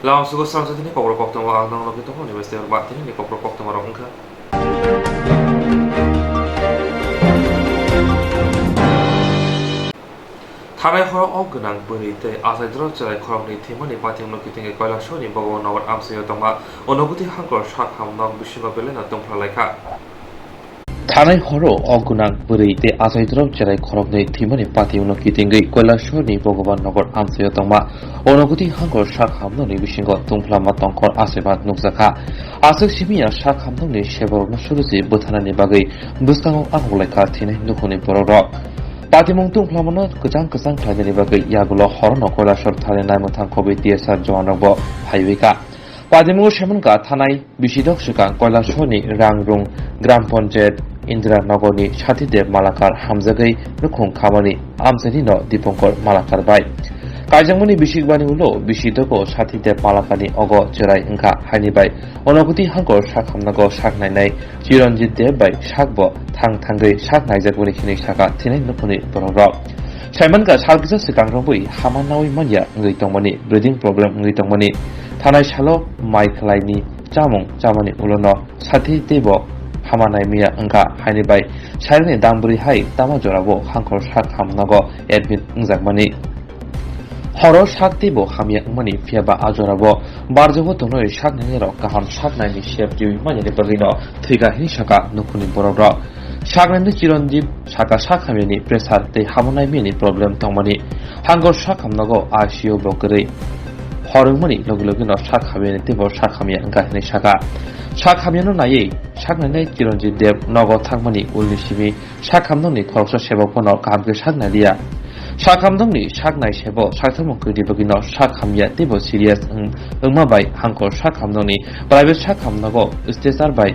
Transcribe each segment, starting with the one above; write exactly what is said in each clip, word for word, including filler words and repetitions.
Lam sugo srang sotini kokborok koktwma ang nang nogwi tongo, nini bwsai oro ba tini ni kokborok koktwma rok wngkha. Thanai horo o gwnang bwrwi tei achaidorop cherai khoroknwi thwimani patimno kitingwi Kailasoni Bhagavan Nagar amchaio tongma Unagoti hangkor sak hamnok bisingo belai no tungphla laikha. Thanai horo o gwnang bwrwi tei achaidorop cherai khoroknwi thwimani patimno kitingwi Kailasoni Bhagavan Nagar amchaio tongma Unagoti hangkor sak hamnokni bisingo tungphla ma tongkhor achaima nukjakha. Aswk simi ya sak hamnokni seborokno suruchi bwtharnani bagwi bwskango ahok laikha thinai nukhungni borokrok. Patimung tungphlamano kwchang kwchang khlainani bagwi yagulo horono Kailasor thani naimwthang khobwi T S R jowanrokbo phaiwi kha. Patimungo saimankha thanai bisidok swkang Kailasoni Rangrung Gram Panchayat Indira Nagarni Sathidev Malakar hamjagwi nukhung khamani amchainino Dipankar Malakar bai. Kaijakmani bisikbani ulo bisidogo Sathidev Malakarni ogo cherai wngkha haini bai Unagoti hangkor sak hamnago sak nainai Chiranjit Deb bai sakbo thang thangwi sak naijakmani hinwi sakha thinai nukhungni borokrok. Saimankha sal kisa swkang romwi hama nawi manya wngwi tongmani, breathing problem wngwi tongmani, thanai salo mai khwlaini chamung chamani ulono Sathi teibo hama naimaya wngkha haini bai sairokni dambwrwi hai tamo jorao hangkor sak hamnago admit wngjakmani. Horo sak teibo hamya wngmani, phiyaba a jorao barjago tongnai sak nainai rok kaham sak naini sep riwi manyani bagwino thwikha hinwi sakha nukhungni borokrok. Sak nainai Chiranjit sakha sak hamyani pressure tei hamo naimani problem tongmani. Hangkor sak hamnago I C U bo kwrwi. Hor wngmani logi logino sak hamyani teibo sak hamya wngkha hinwi sakha. Sak hamyano naiwi sak nainai Chiranjit Deb nogo thangmani ulni simi sak hamnokni khoroksa sebok bono kaham khe sak nai liya. Sak hamnokni sak nai sebo saktharmung kwrwini bagwino sak hamya teibo serious wng-, wngma bai hangkor sak hamnokni private sak hamnogo stretcher bai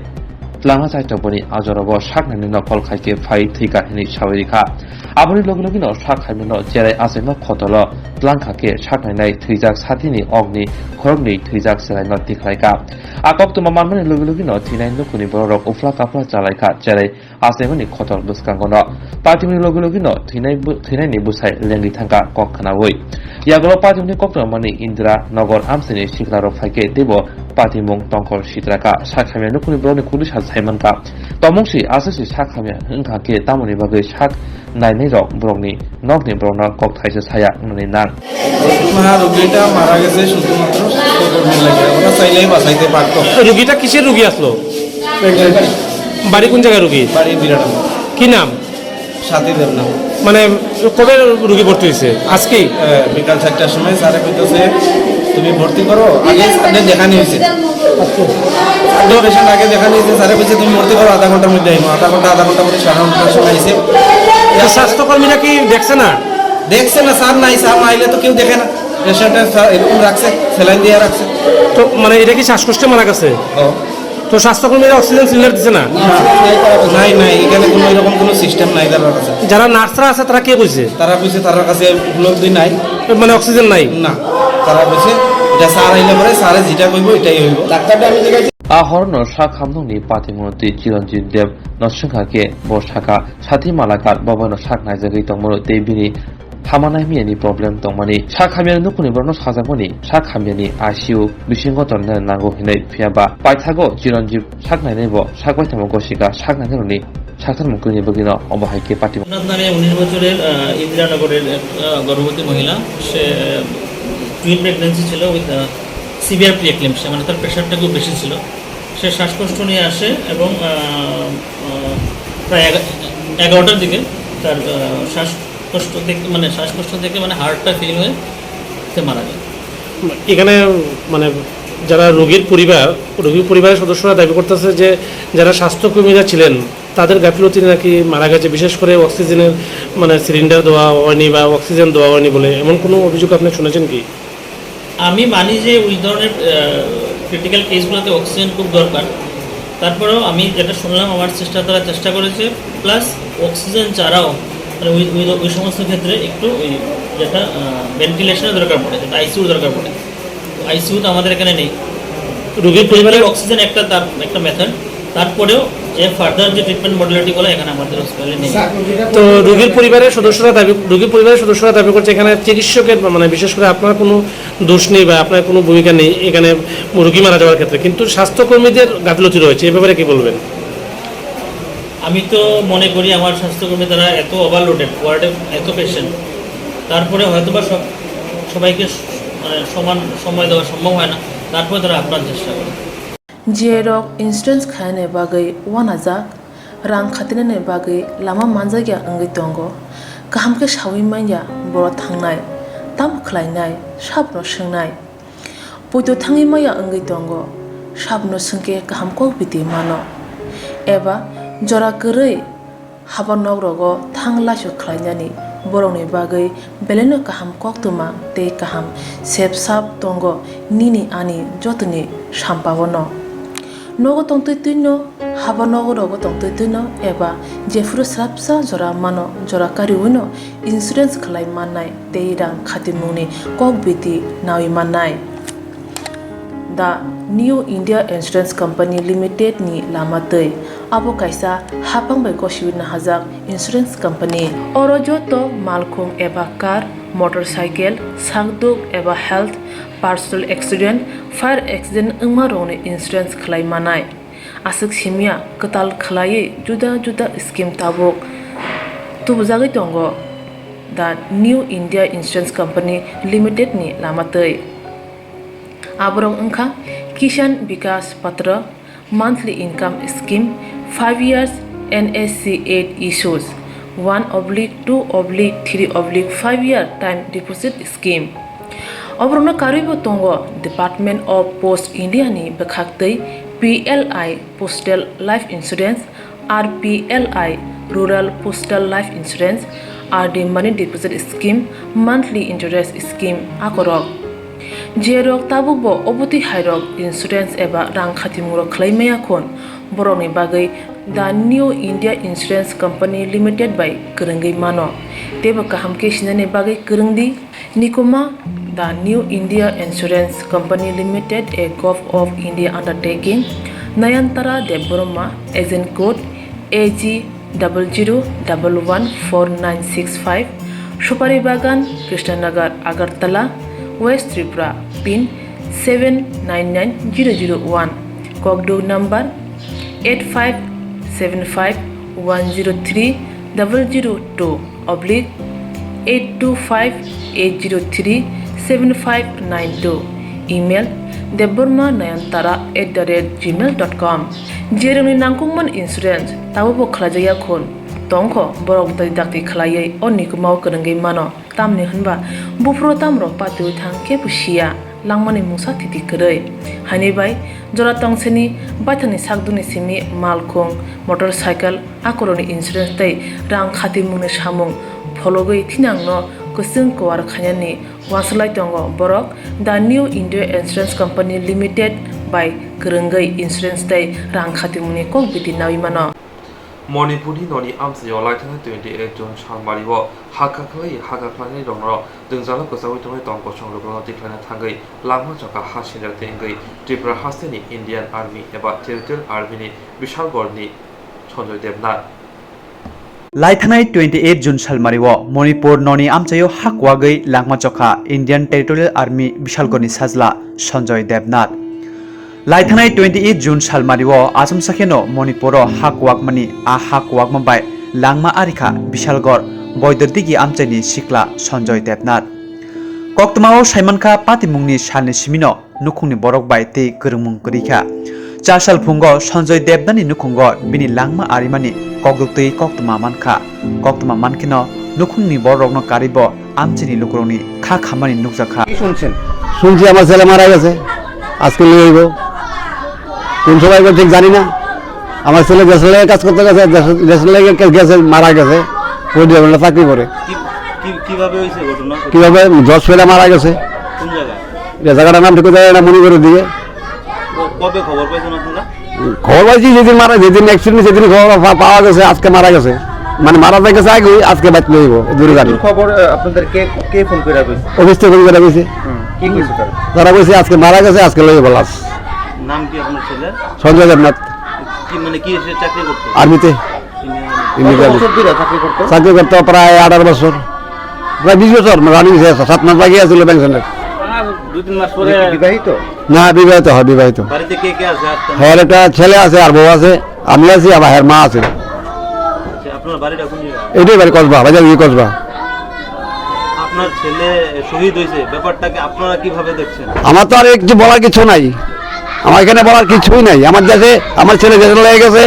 twlangna chaitok boni a jorao sak nainai no call khai khe phai thwikha hinwi sawi rikha. Aboni logi logino sak hamyano cherai achaima khotolo twlangkha khe sak nainai thwijak Sathini okni khoroknwi thwijak cheraino tikhlaikha. A koktwma manmani logi logino thinai nukhungni borokrok uphla kaphla chalaikha, cherai achaimani khotol bwskangono. Patimungni logi logino thinai bw-, thinaini bwsai lengwi thangkha kok khnaui. Yagulo patimungni koktwma manwi Indira Nagar amchaini siklarok phaikhe teibo patimung tongkhor sitrakha. Sak hamya nukhungni borokni khukli sal saimankha. Tomungsi aswkse sak hamya wngkha khe tamoni bagwi sak nainai rok borokni nokni borokno kok thaisa saya wngnani nang. ঘটনা রোগীটা মারা গেছে শুধুমাত্র স্বাস্থ্যকর্মীর লাগে, ওরা চাইলেই বাঁচাইতে পারতো। রোগীটা কিসের রোগী আসলো? প্রেগনেন্ট। বাড়ি কোন জায়গায় রোগী? বাড়ি বিরাটাম। কি নাম? সাথীদের নাম। মানে কবে রোগী ভর্তি হয়েছে? আজকেই? হ্যাঁ, বিকাল চারটার সময় স্যারে কইতেছে, "তুমি ভর্তি করো।" আগে স্যারদের দেখানি হয়েছে। আচ্ছা। স্যারদের পেশেন্ট আগে দেখানি হয়েছে, স্যারে কইছে, "তুমি ভর্তি করো, আধা ঘন্টার মধ্যে আইবো।" আধা ঘন্টা, আধা ঘন্টা করে সাড়ে নটার সময় আইছে। তো স্বাস্থ্যকর্মীরা কি দেখছে না? দেখছে না, স্যার নাই, স্যার না আইলে তো কেউ দেখে না। পেশেন্টের স্যার এরকম রাখছে, স্যালাইন দিয়ে রাখছে। তো মানে এটা কি শ্বাসকষ্টে মারা গেছে? ও। তো স্বাস্থ্যকর্মীরা অক্সিজেন সিলিন্ডার দিছে না? না, নাই, নাই, এখানে কোনো এরকম কোনো সিস্টেম নাই তার কাছে। যারা নার্সরা আছে তারা কে কইছে? তারা কইছে তার কাছে উপলব্ধি নাই। মানে অক্সিজেন নাই? না, তারা কইছে এটা স্যার আইলে পরে স্যারে যেটা কইবো এটাই হইব। ডাক্তারটা আমি দেখাইছি। A horono sak hamnokni patimungni twi Chiranjit Deb no swngkha khe bo sakha, Sathi Malakar bobono sak naijagwi tongmano tei bini hama naimiyani problem tongmani. Sak hamyani nukhungni borokno sajakmani sak hamyani I C U bisingo tongna nango hinwi, phiyaba paithago Chiranjit sak nainaibo sak baithamo gosika sak nainairokni saktharmung kwrwini bagwino obo hai khe patimung. Somnath নামে উনিশ বছরের, আহ, ইন্দিরানগরের এক, আহ, গর্ভবতী মহিলা। সে, আহ, twin pregnancy ছিল উইথ, আহ, সিভিয়ার প্রিএক্লেম্পসিয়া, মানে তার প্রেশারটা খুব বেশি ছিল। সে শ্বাসকষ্ট নিয়ে আসে এবং, আহ, আহ, প্রায় এগা-, এগারোটার দিকে তার, আহ, শ্বাসকষ্ট থেকে, মানে শ্বাসকষ্ট থেকে মানে হার্টটা ফেল হয়ে সে মারা যায়। এখানে মানে যারা রোগীর পরিবার, রোগীর পরিবারের সদস্যরা দাবি করতেছে যে যারা স্বাস্থ্যকর্মীরা ছিলেন তাদের গাফিলতি নাকি মারা গেছে, বিশেষ করে অক্সিজেনের মানে সিলিন্ডার দেওয়া হয়নি বা অক্সিজেন দেওয়া হয়নি বলে এমন কোনো অভিযোগ আপনি শুনেছেন কি? আমি মানি যে ওই ধরনের, আহ, ক্রিটিক্যাল কেসগুলোতে অক্সিজেন খুব দরকার। তারপরেও আমি যেটা শুনলাম, আমার সিস্টার তারা চেষ্টা করেছে, প্লাস অক্সিজেন ছাড়াও, মানে, ওই, ওই, ওই সমস্ত ক্ষেত্রে একটু ওই যেটা, আহ, ভেন্টিলেশনের দরকার পড়ে, যেটা আইসিইউর দরকার পড়ে, তো আইসিইউ তো আমাদের এখানে নেই। রোগীর পরিবারের অক্সিজেন একটা, তার একটা মেথড, তারপরেও এর ফার্দার যে ট্রিটমেন্ট মডালিটি গুলো এখানে আমাদের হসপিটালে নেই। তো রোগীর পরিবারের সদস্যরা দাবি রোগীর পরিবারের সদস্যরা দাবি করছে এখানে চিকিৎসকের মানে বিশেষ করে আপনার কোনো দোষ নেই বা আপনার কোনো ভূমিকা নেই এখানে রোগী মারা যাওয়ার ক্ষেত্রে, কিন্তু স্বাস্থ্যকর্মীদের গাফিলতি রয়েছে, এ ব্যাপারে কি বলবেন? আমি তো মনে করি আমার স্বাস্থ্যকর্মী তারা এত ওভারলোডেড, ওয়ার্ডে এত পেশেন্ট, তারপরে হয়তো বা সব সবাইকে স- মানে সমান সময় দেওয়া সম্ভব হয় না, তারপরে তারা আপ্রাণ চেষ্টা করে। G I rok insurance khaina bagwi uanajak, rang khatinani bagwi lama manjakya wngwi tongo. Kaham khe saui manya boro thangnai, tamo khlainai, sabno swngnai. Poito thangwi maya wngwi tongo, sabno swngkhe kaham kok biti mano. Eba jora kwrwi haba nok rogo thang laisu khlainani borokni bagwi belaino kaham koktwma tei kaham sep sap tongo nini ani jotoni sampao no. Nogo tongtwi twino haba nogo rogo tongtwi twino eba jephuru srapsa jora mano jora kariwino insurance khlai mannai tei rang khatimungni kok biti nawi mannai. The New India Insurance Company Limited ni lama twi. Abo kaisa hapang bai gosiwi nahajak insurance company. Oro joto malkhung eba car, motorcycle, sakduk eba health, personal accident, fire accident wngma rokni insurance khlai manai. Aswk simya kwtal khlaiwi juda juda scheme tabuk tubujagwi tongo. The New India Insurance Company Limited ni lama twi. Aborok wngkha Kisan Vikas Patra, monthly income scheme, five years N S C eight issues, one oblique two oblique three oblique five year time deposit scheme. Oborokno karwibo tongo Department of Post India ni bwkhaktwi P L I Postal Life Insurance, R P L I, Rural Postal Life Insurance, R D Money Deposit Scheme, Monthly Interest Scheme akorok. Jerok tabukbo obotwi hairok insurance eba rang khatimungrok khlai maya khun, borokni bagwi The New India Insurance Company Limited bai kwrwngwi mano, teibo kaham khe sinani bagwi kwrwngdi. Nikuma, The New India Insurance Company Limited, a Govt of India undertaking, Nayantara Debbarma, agent code A G double zero double one four nine six five, Supari Bagan, Krishnanagar, Agartala, West Tripura, pin seven nine nine zero zero one, Kokduk number eight five seven five one zero three double zero two oblique eight two five eight zero three seven five nine two, email debbarma nayantara at the rate gmail dot com. Jerokni nangkukmani insurance tabukbo khlaijakya khun tongkho, borok dai dakti khlaiwi o nikumao kwrwngwi mano. Tamni hwnba buphuru tamrok patiwi thang kebo siya, langmani mungsa thiti kwrwi. Haini bai jora tongsini baithangni sakduni simi malkhung, motorcycle, akorokni insurance tei rang khatimungni samung phologwi thinangno kwchwng kwar khainani uansuk lai tongo borok. The New India Insurance Company Limited bai kwrwngwi insurance tei rang khatimungni kok biti nawi mano. Manipurni noni amchaio laithana twenty eight June salmario hakha khlai hakha khlainai rokno dwngjalo kwchagwi tongnai tong kosong rwkrokno tikhlaina thangwi langma chokha ha sindra tei wngwi Tripura hasteni Indian Army eba Territorial Army ni Bishalgarh ni Sanjoy Debnath. Laithanai twenty eight June salmario Manipur noni amchaio hakwagwi langma chokha Indian Territorial Army Bishalgarh ni sajla Sanjoy Debnath. Laithanai twenty eight June salmario achomsa kheno Manipuro ha kuwakmani a ha kuwakma bai langma arikha Bishalgarh Boidordigi amchaini sikla Sanjoy Debnath. Koktwmao saimankha patimungni salni simino nukhungni borok bai tei kwrwngmung kwrwi kha. Chasal phungo Sanjoy Debnathni nukhungo bini langma arimani kokduk twi koktwma mankha. Koktwma mankheno nukhungni bororokno karwibo amchaini lukurokni kha khamani nukjakha. শুনছি আমার ছেলে মারা গেছে, আজকে নিয়ে আইব। কোন সময় আইব ঠিক জানি না। আমার ছেলে দেশের লেগে কাজ করতে গেছে, দেশের লেগে গেছে, মারা গেছে। ওই দুই ঘন্টা চাকরি করে। কি- কি- কিভাবে হয়েছে ঘটনা? কিভাবে জজ ফেলে মারা গেছে? কোন জায়গায়? এ জায়গাটার নাম ঠিক জানি না, মনে করে দিয়ে। ক- কবে খবর পাইছেন আপনারা? খবর পাইছি যেদিন মারা, যেদিন অ্যাক্সিডেন্ট, সেদিন খবর পা- পাওয়া গেছে, আজকে মারা গেছে। মানে মারা যায় গেছে আগে, আজকে বাইত লইব, দূরে জানি। মৃত্যুর খবর আহ, আপনাদের কে কে ফোন করে কইছে? অফিস থেকে ফোন করে কইছে। হুম, কি কইছে তারা? তারা কইছে আজকে মারা গেছে, আজকে লইব লাশ। নাম কি আপনার ছেলে? সঞ্জয় দেবনাথ। কি মানে কি এসে চাকরি করতো? আর্মিতে। Indian army. কত বছর ধরে চাকরি করতো? চাকরি করতো প্রায় আঠারো বছর, প্রায় বিশ বছর, মানে, রানিং শেষ, সাত মাস বাকি আছিল ব্যাংক সেন্টার। আর দুই তিন মাস পরে উনি কি বিবাহিত? না, বিবাহিত, হয়, বিবাহিত। বাড়িতে কে কে আছে আর তেমন? হ্যাঁ, একটা ছেলে আছে আর বউ আছে, আমি আছি, আবার হ্যাঁ মা আছে। আচ্ছা, আপনার বাড়িটা কোন জায়গায়? এটাই বাড়ি কসবা, বাজার ওই কসবা। আপনার ছেলে শহীদ হয়েছে, ব্যাপারটাকে আপনারা কিভাবে দেখছেন? আমার তো আর কিছু বলার কিছু নাই, আমার এখানে বলার কিছুই নাই। আমার দেশে আমার ছেলে দেশে লেগে গেছে,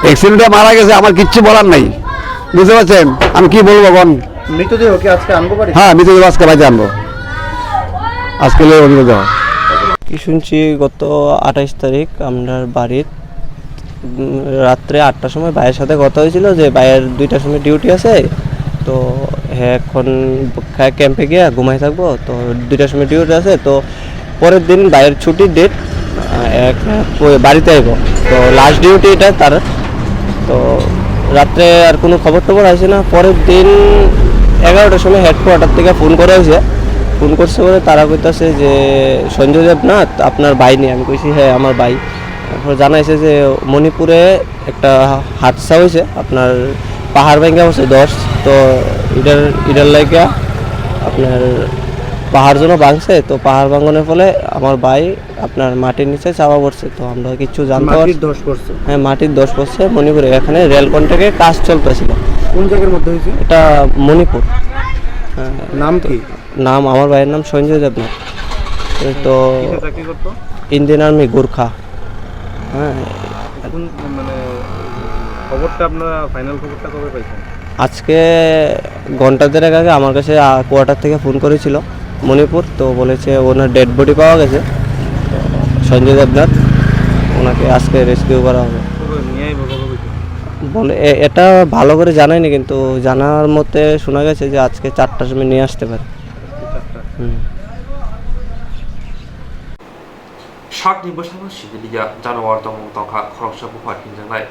অ্যাক্সিডেন্টে মারা গেছে, আমার কিচ্ছু বলার নাই, বুঝতে পারছেন? আমি কি বলবো বল? মৃতদেহ কি আজকে আনবো বাড়ি? হ্যাঁ, মৃতদেহ আজকে বাড়িতে আনবো, আজকে লেগে মৃতদেহ। কি শুনছি, গত আঠাইশ তারিখ আপনার বাড়ির, উম, রাত্রে আটটার সময় ভাইয়ের সাথে কথা হয়েছিল যে ভাইয়ের দুইটার সময় ডিউটি আছে, তো হ্যাঁ এখন ক্যাম্পে গিয়ে ঘুমাই থাকবো, তো দুইটার সময় ডিউটি আছে। তো পরের দিন ভাইয়ের ছুটির ডেট, এক, ওই বাড়িতে আইব। তো লাস্ট ডিউটি এটা তার। তো রাত্রে আর কোনো খবর টবর আছে না। পরের দিন এগারোটার সময় হেডকোয়ার্টার থেকে ফোন করা হয়েছে। ফোন করছে বলে তারা কইতাছে যে, "সঞ্জয় দেবনাথ আপনার ভাই নি?" আমি কইছি, "হ্যাঁ, আমার ভাই।" তারপর জানাইছে যে মণিপুরে একটা হাদসা হয়েছে, আপনার পাহাড় ভেঙে হচ্ছে দশ, তো এটার এটার লাগে আপনার পাহাড় যেন ভাঙছে, তো পাহাড় ভাঙনের ফলে আমার ভাই আপনার মাটির নিচে চাপা পড়ছে, তো আমরা কিছু জানতে মাটির পারছি। ধস পড়ছে? হ্যাঁ, মাটির ধস পড়ছে মণিপুরে, এখানে রেল কন্ট্রাক্টে কাজ চলতেছিল। কোন জায়গার মধ্যে হয়েছে? এটা মণিপুর। হ্যাঁ। নাম কি? নাম, আমার ভাইয়ের নাম সঞ্জয় দেবনাথ। তো কিসে চাকরি করতো? Indian army Gorkha. হ্যাঁ। এখন মানে খবরটা আপনারা, ফাইনাল খবরটা কবে পাইছেন? আজকে ঘন্টা দেড়েক আগে আমার কাছে, আহ, কোয়ার্টার থেকে ফোন করেছিল মণিপুর, তো বলেছে ওনার ডেড বডি পাওয়া গেছে, তো সঞ্জয় দেবনাথ, ওনাকে আজকে রেস্কিউ করা হবে। কবে নিয়ে আইবো, কবে কইছে? বলে এ-, এটা ভালো করে জানায়নি, কিন্তু জানার মতে শোনা গেছে যে আজকে চারটার সময় নিয়ে আসতে পারে। চারটা। হুম। Sakni bwskango sindiliya januar tongmung tongkha khoroksa bupha hinjaknai.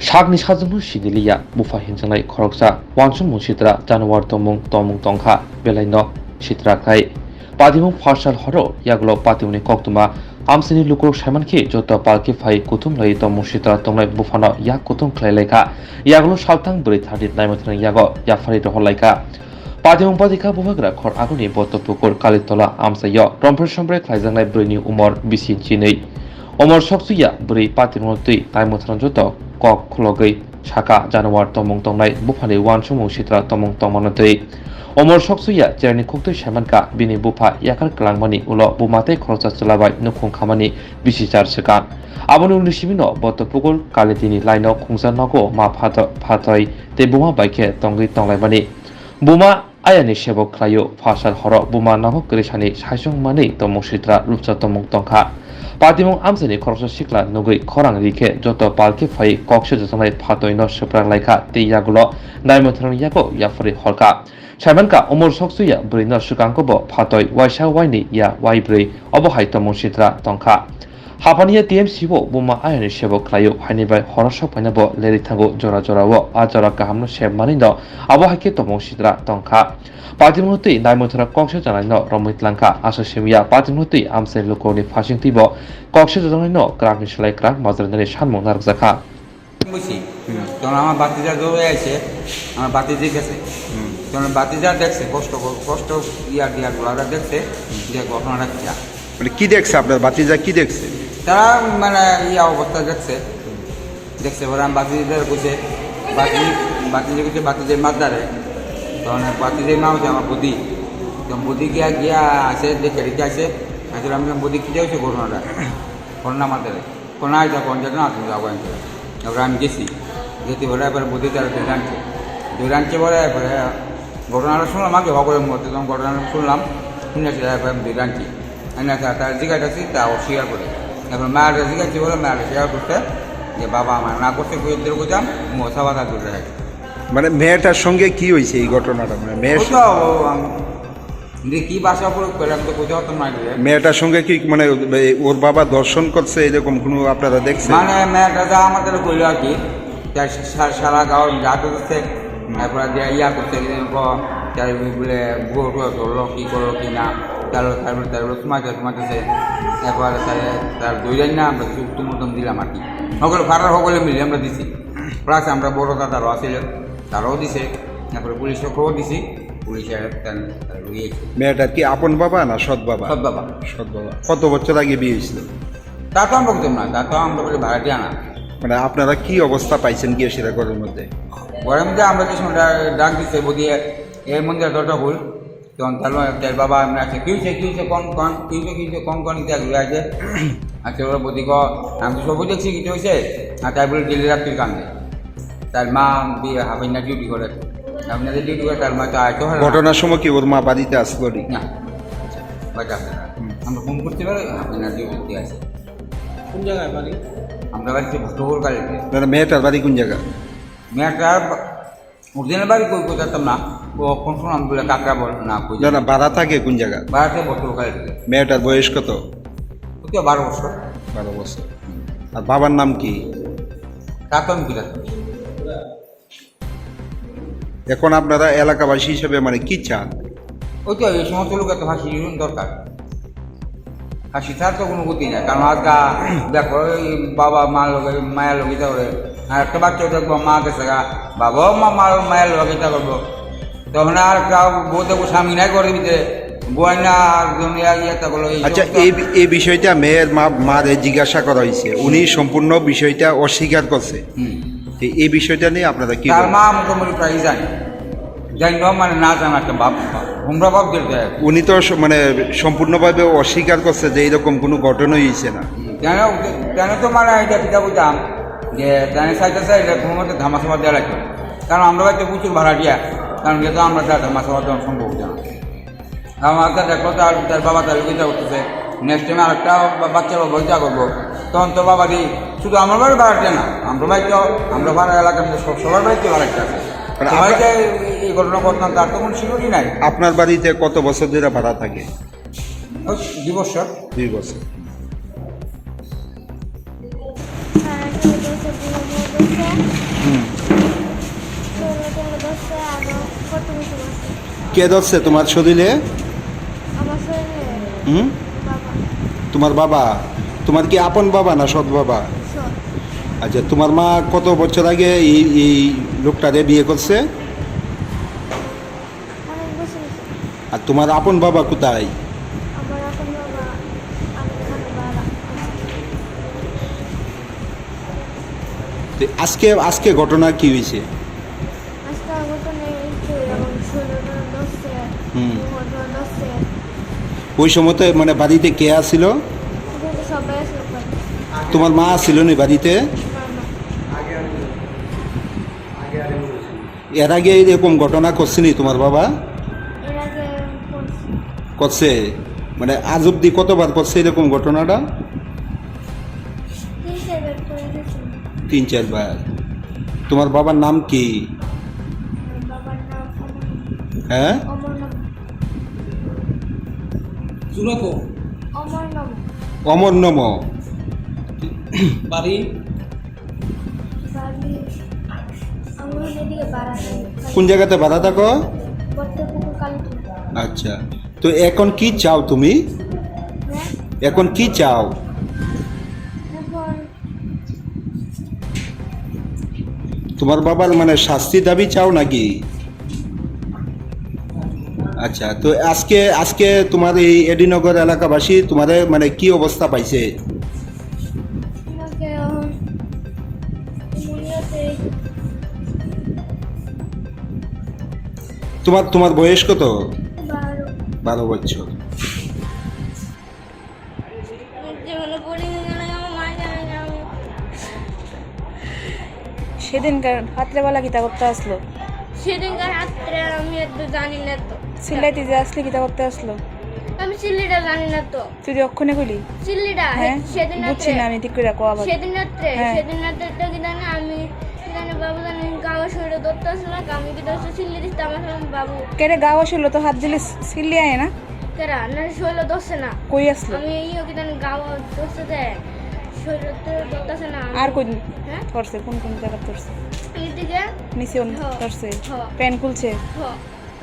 Sakni sajwkno sindiliya bupha hinjaknai khoroksa wansukmung sitra januar tongmung tongmung tongkha belaino sitra khlai. Patimung pharsal horo yagulo patimungni koktwma amchaini lukurok saimankhe joto palki phai kuthum lai tongmung sitra tongnai buphano yak kuthum khlai laikha. Yagulo salthang bwrwi thani naimwthang yago yaphari rohor laikha. Patimung patikha bubagra khor aguni Botopukur Kalitola amchaio romphre somphre khlaijaknai bwrwini umor bisi chinwi. Umor soksuya bwrwi patimungno twi naimwthang joto kok khulogwi saka januar tongmung tongnai buphani wansukmung sitra tongmung tongmano twi. Umor soksuya cherni khuktwi saimankha bini bupha yakar kwlangmani ulo buma tei khoroksa chwla bai nukhung khamani bisi char swkang. Aboni ulni simino Botopukur Kalitini laino khungsa nogo ma phato-, phatoi tei buma bai khe tongwi tonglaimani. Buma ayani sebo khlaio, phasal horo buma nogo kwrwisani saichung manwi tongmung sitra rupsa tongmung tongkha. Patimung amchaini khoroksa sikla nugwi khorang rikhe joto palki phai kok se jotongnai phatoino swprak laikha tei yagulo naimwthangni yago yaphari horkha. Saimankha umor soksuya bwrwino swkangkobo phatoi waisa waini ya waibrwi obo hai tongmung sitra tongkha. Haphaniya T M C bo buma ayani sebo khlaio, haini bai horo sok phaina bo leri thango jora jorao. A jora kahamno se manwino abo hai khe tongmung sitra tongkha. Patimungno twi naimwthara kok se janaino romwi tlangkha. Aswk simiya patimungno twi amchaini lukurokni phasing twibo kok se janaino kwrakni slai kwrak majranani sanmung narwkjakha. বুঝছি। হুম। তখন আমার ভাতিজা দৌড়ে এসে আমার ভাতিজি গেছে। হুম। তখন ভাতিজা দেখছে কষ্ট ক-, কষ্ট ইয়া দিয়া গুলাটা দেখছে, হুম। যে ঘটনাটা কিয়া। মানে কি দেখছে আপনার ভাতিজা, কি দেখছে? তারা মানে ইয়া অবস্থা দেখছে। দেখছে পরে আমি ভাতিজিদের কইছে, ভাতিজি, ভাতিজি কইছে ভাতিজির মাদারে। তখন ভাতিজির মা হচ্ছে আমার বুদ্ধি। তখন বুদ্ধি গিয়া, গিয়া আছে, দেখে রেখে আছে। আসলে আমি বললাম, "বুদ্ধি কি হয়েছে ঘটনাটা?" ঘটনা মাদারে। কোনো আইসা পঞ্চায়েত না আসুন যাবো আমি। তারপরে আমি গেছি, গেছি বলে এবার বুদ্ধি তারা ধরে আনছে, ধরে আনছে বলে এবারে ঘটনাটা শুনলাম আগে হকরের মধ্যে, তখন ঘটনাটা শুনলাম, শুনে আসলে এবার আমি ধরে আনছি। আমি আসলে তারা জিজ্ঞাসা করছি, তা অস্বীকার করে। এখন মায়ের জিজ্ঞাসা বলে মায়ের স্বীকার করতে যে বাবা আমার না করছে, কুয়ের দূরে করতাম, মশা বাধা দূরে রাখে। মানে মেয়েটার সঙ্গে কি হয়েছে এই ঘটনাটা? মানে মেয়ের ওই তো, সঙ্গে ও, আম-, যে কি ভাষা প্রয়োগ করে, আমি তো বুঝতে পারতাম না, বুঝলে। মেয়েটার সঙ্গে কি, মানে, এ, ওর বাবা ধর্ষণ করছে, এরকম কোনো আপনারা দেখছেন? মানে, মেয়েটা যা আমাদের কইলো আর কি, তার সা-, সারা গাঁও জাত হচ্ছে, হুম। তারপরে যে ইয়া করছে, এরকম, তার ওই বলে, ভুয়ো টুয়ো ধরলো, কি করলো, কি না। তারপরে, তারপরে, তারপরে তোমাকে, তোমাকে সে একবার তার, তার দুই লাইন না আমরা চুপ তুমুল দম দিলাম আর কি। সকলে, ফারার সকলে মিলে আমরা দিছি। প্লাস আমরা বড় দাদারও আছিল, তারাও দিছে। তারপরে পুলিশও খবর দিছি, পুলিশে তার, তার লইয়েছে। মেয়েটার কি আপন বাবা না সৎ বাবা? সৎ বাবা। সৎ বাবা। কত বছর আগে বিয়ে হয়েছিল? তা তো আমরা বুঝতাম না, তা তো আমরা বলি ভাড়াটিয়া না। মানে আপনারা কি অবস্থা পাইছেন গিয়ে সেটা ঘরের মধ্যে? ঘরের মধ্যে আমরা যে সময় ডা-, ডাক দিছে, বলি, "এই মন্দিরে দরজা খুল।" তখন তার মা-, তার বাবা এমনি আছে, "কি হয়েছে, কি হয়েছে, কোন, কোন, কি হয়েছে, কি হয়েছে, কোন, কোন ইটা ঘুরে আছে?" আচ্ছা, ওরা বৌদি কো, "আমি তো সবই দেখছি কিছু হয়েছে।" আর তাই বলে ডেলি রাত্রি কান্দে। তার মা বি-, হাফ ইন্ডিয়া ডিউটি করে। হাফ ইন্ডিয়া ডিউটি করে, তার মা তো আইতে হয় না। ঘটনার সময় কি ওর মা বাড়িতে আসলো নি? না, বাড়িতে আসে না। হুম। আমরা ফোন করতে পারি, হাফ ইন্ডিয়া ডিউটিতে আছে। কোন জায়গায় বাড়ি? আমরা বাড়িতে ভট্টগোল কালীতে। না, না, মেয়েটার বাড়ি কোন জায়গা? মেয়েটার বা-, অরিজিনাল বাড়ি কই, কই জানতাম না। ও কোন সময় আমি বলে কাকড়া বল না, কই না, না, জানি। ভাড়া থাকে কোন জায়গা? ভাড়া থাকে বর্তমান কালে। মেয়েটার বয়স কত? ওই তো বারো বছর। বারো বছর। আর বাবার নাম কি? তা তো আমি কি জানতাম? এখন আপনারা এলাকাবাসী হিসেবে মানে কি চান? ওই তো এই সমস্ত লোকের তো ফাঁসি দরকার। আর সেটার তো কোনো গতি নাই, কারণ আজকে দেখো, এই বাবা মা লগে, মায়ের লগে ইটা করে, আর একটা বাচ্চা দেখবো মা গেছে গা, বাবা মা, মা মায়ের লগে ইটা করবো, তখন আর একটা বউ দেখবো স্বামী নাই করে দিতে, গোয়াইনা আর দুনিয়া ইয়ে তা বলো, এই আচ্ছা, সমস্ত এই বি-, এই বিষয়টা মেয়ের মা, মারে জিজ্ঞাসা করা হয়েছে, উনি সম্পূর্ণ বিষয়টা অস্বীকার করছে। হুম। এই, এই বিষয়টা নিয়ে আপনারা কি তার বলেন? মা মোটামুটি প্রায় জানে। জানি না, মানে, না জানার একটা ভাব, হুমরা ভাব দিল দেয়। উনি তো স-, মানে, সম্পূর্ণভাবে অস্বীকার করছে যে এরকম কোনো ঘটনাই হয়েছে না। হুম, জানো, জানো তো, মানে, এটা কিতা বলতাম, যে জানে চাইতে চাই, এরকম মতো ধামাচাপা দেওয়া লাগবে। কারণ আমরা হয়তো প্রচুর ভাড়া দিয়া, কারণ যেহেতু আমরা তার ধামাচাপা দেওয়া সম্ভব হতো না। আমার একটা দেখো, তার, তার বাবা তার লগে ইটা করতেছে। নেক্সট টাইম আরেকটা বা-, বাচ্চা বাবা ইটা করবো। তখন তো বাবা দি শুধু আমার বাড়ি বাড়াইতে না, আমরা বাড়িতে, আমরা পাড়া এলাকার মধ্যে সব, সবার বাড়িতে বাড়াইতে আছে। মানে সবাই আমরা যে এই, এই ঘটনা ঘটনা, তার তো কোনো সিঁড়ি নাই। আপনার বাড়িতে কত বছর ধরে ভাড়া থাকে? ওই দুই বছর। দুই বছর। আর একটা হচ্ছে বিয়ে দিয়ে দিচ্ছে। হুম। ষোলো টেরো ধরছে, আরো কত কিছু আছে। কে ধরছে তোমার শরীরে? আমার শরীরে হুম? বাবা। তোমার বাবা? তোমার কি আপন বাবা না সৎ বাবা? সৎ। আচ্ছা, তোমার মা কত বছর আগে এই, এই লোকটারে বিয়ে করছে? অনেক বছর হয়েছে। আর তোমার আপন বাবা কোথায়? আমার আপন বাবা, আমি এখানে বাবা। তো আজকে, আজকে ঘটনা কি হয়েছে? আজকে ঘটনা এই তো এরকম ষোলো টেরো ধরছে, হুম। পনেরো টেরো ধরছে। ওই সময় তো মানে বাড়িতে কে আসিল? ওখানে তো সবাই আসলো। তোমার মা আসিল নি বাড়িতে? না, না। এর আগে এরকম ঘটনা করছেনি তোমার বাবা? এর আগে করছে। করছে? মানে আজ অব্দি কতবার করছে এরকম ঘটনাটা? তিন চারবার করে গেছে। তিন চারবার। তোমার বাবার নাম কি? আমার বাবার নাম অমর। হ্যাঁ? অমর নাম। অমর নাম। অমর নম। বাড়ি? বাড়ি, আমরা এদিকে বাড়াতে। কোন জায়গাতে ভাড়া থাকো? বট্টপুকুর কালীপুর। আচ্ছা, তো এখন কি চাও তুমি? হ্যাঁ? এখন কি চাও? এখন তোমার বাবার মানে শাস্তি দাবি চাও নাকি? আচ্ছা, তো আজকে, আজকে তোমার এই এডিনগর এলাকাবাসী তোমারে মানে কি অবস্থা পাইছে? আমাকে, আহ, মনে হচ্ছে তোমার, তোমার বয়স কত? বারো। বারো বছর। সেদিনকার রাত্রেবেলা কিতা করতে আসলো? সেদিনকার রাত্রে আমি একটু জানি না তো। সিল্লাইতে যে আসলে কিতা করতে আসলো? আমি সিল্লিটা জানি না তো। তুই যে অক্ষণে কইলি? সিল্লিটা, হ্যাঁ? সেদিন বুঝছি রাত্রে। না আমি ঠিক করে, কো আবার। সেদিন রাত্রে, হ্যাঁ। সেদিন রাত্রে তো কি জানি আমি, কি জানি বাবু জানি গাওয়া শরীরে ধরতে আসলো, আমি কি ধরছে সিল্লি দিতে আমার বাবু। কেরে গাওয়া শরীরে তো হাত দিলে সিল্লি আয় না? কেরা, না শরীরে ধরছে না। কই আসলো? আমি ইয়ে কি জানি গাওয়া ধরছে যে, শরীরে তো ধরতেছে না। আর কই হ্যাঁ? ধরছে? কোন কোন জায়গা ধরছে? এইদিকে। নিচে অন-, হ। ধরছে? হ। প্যান্ট খুলছে? হ।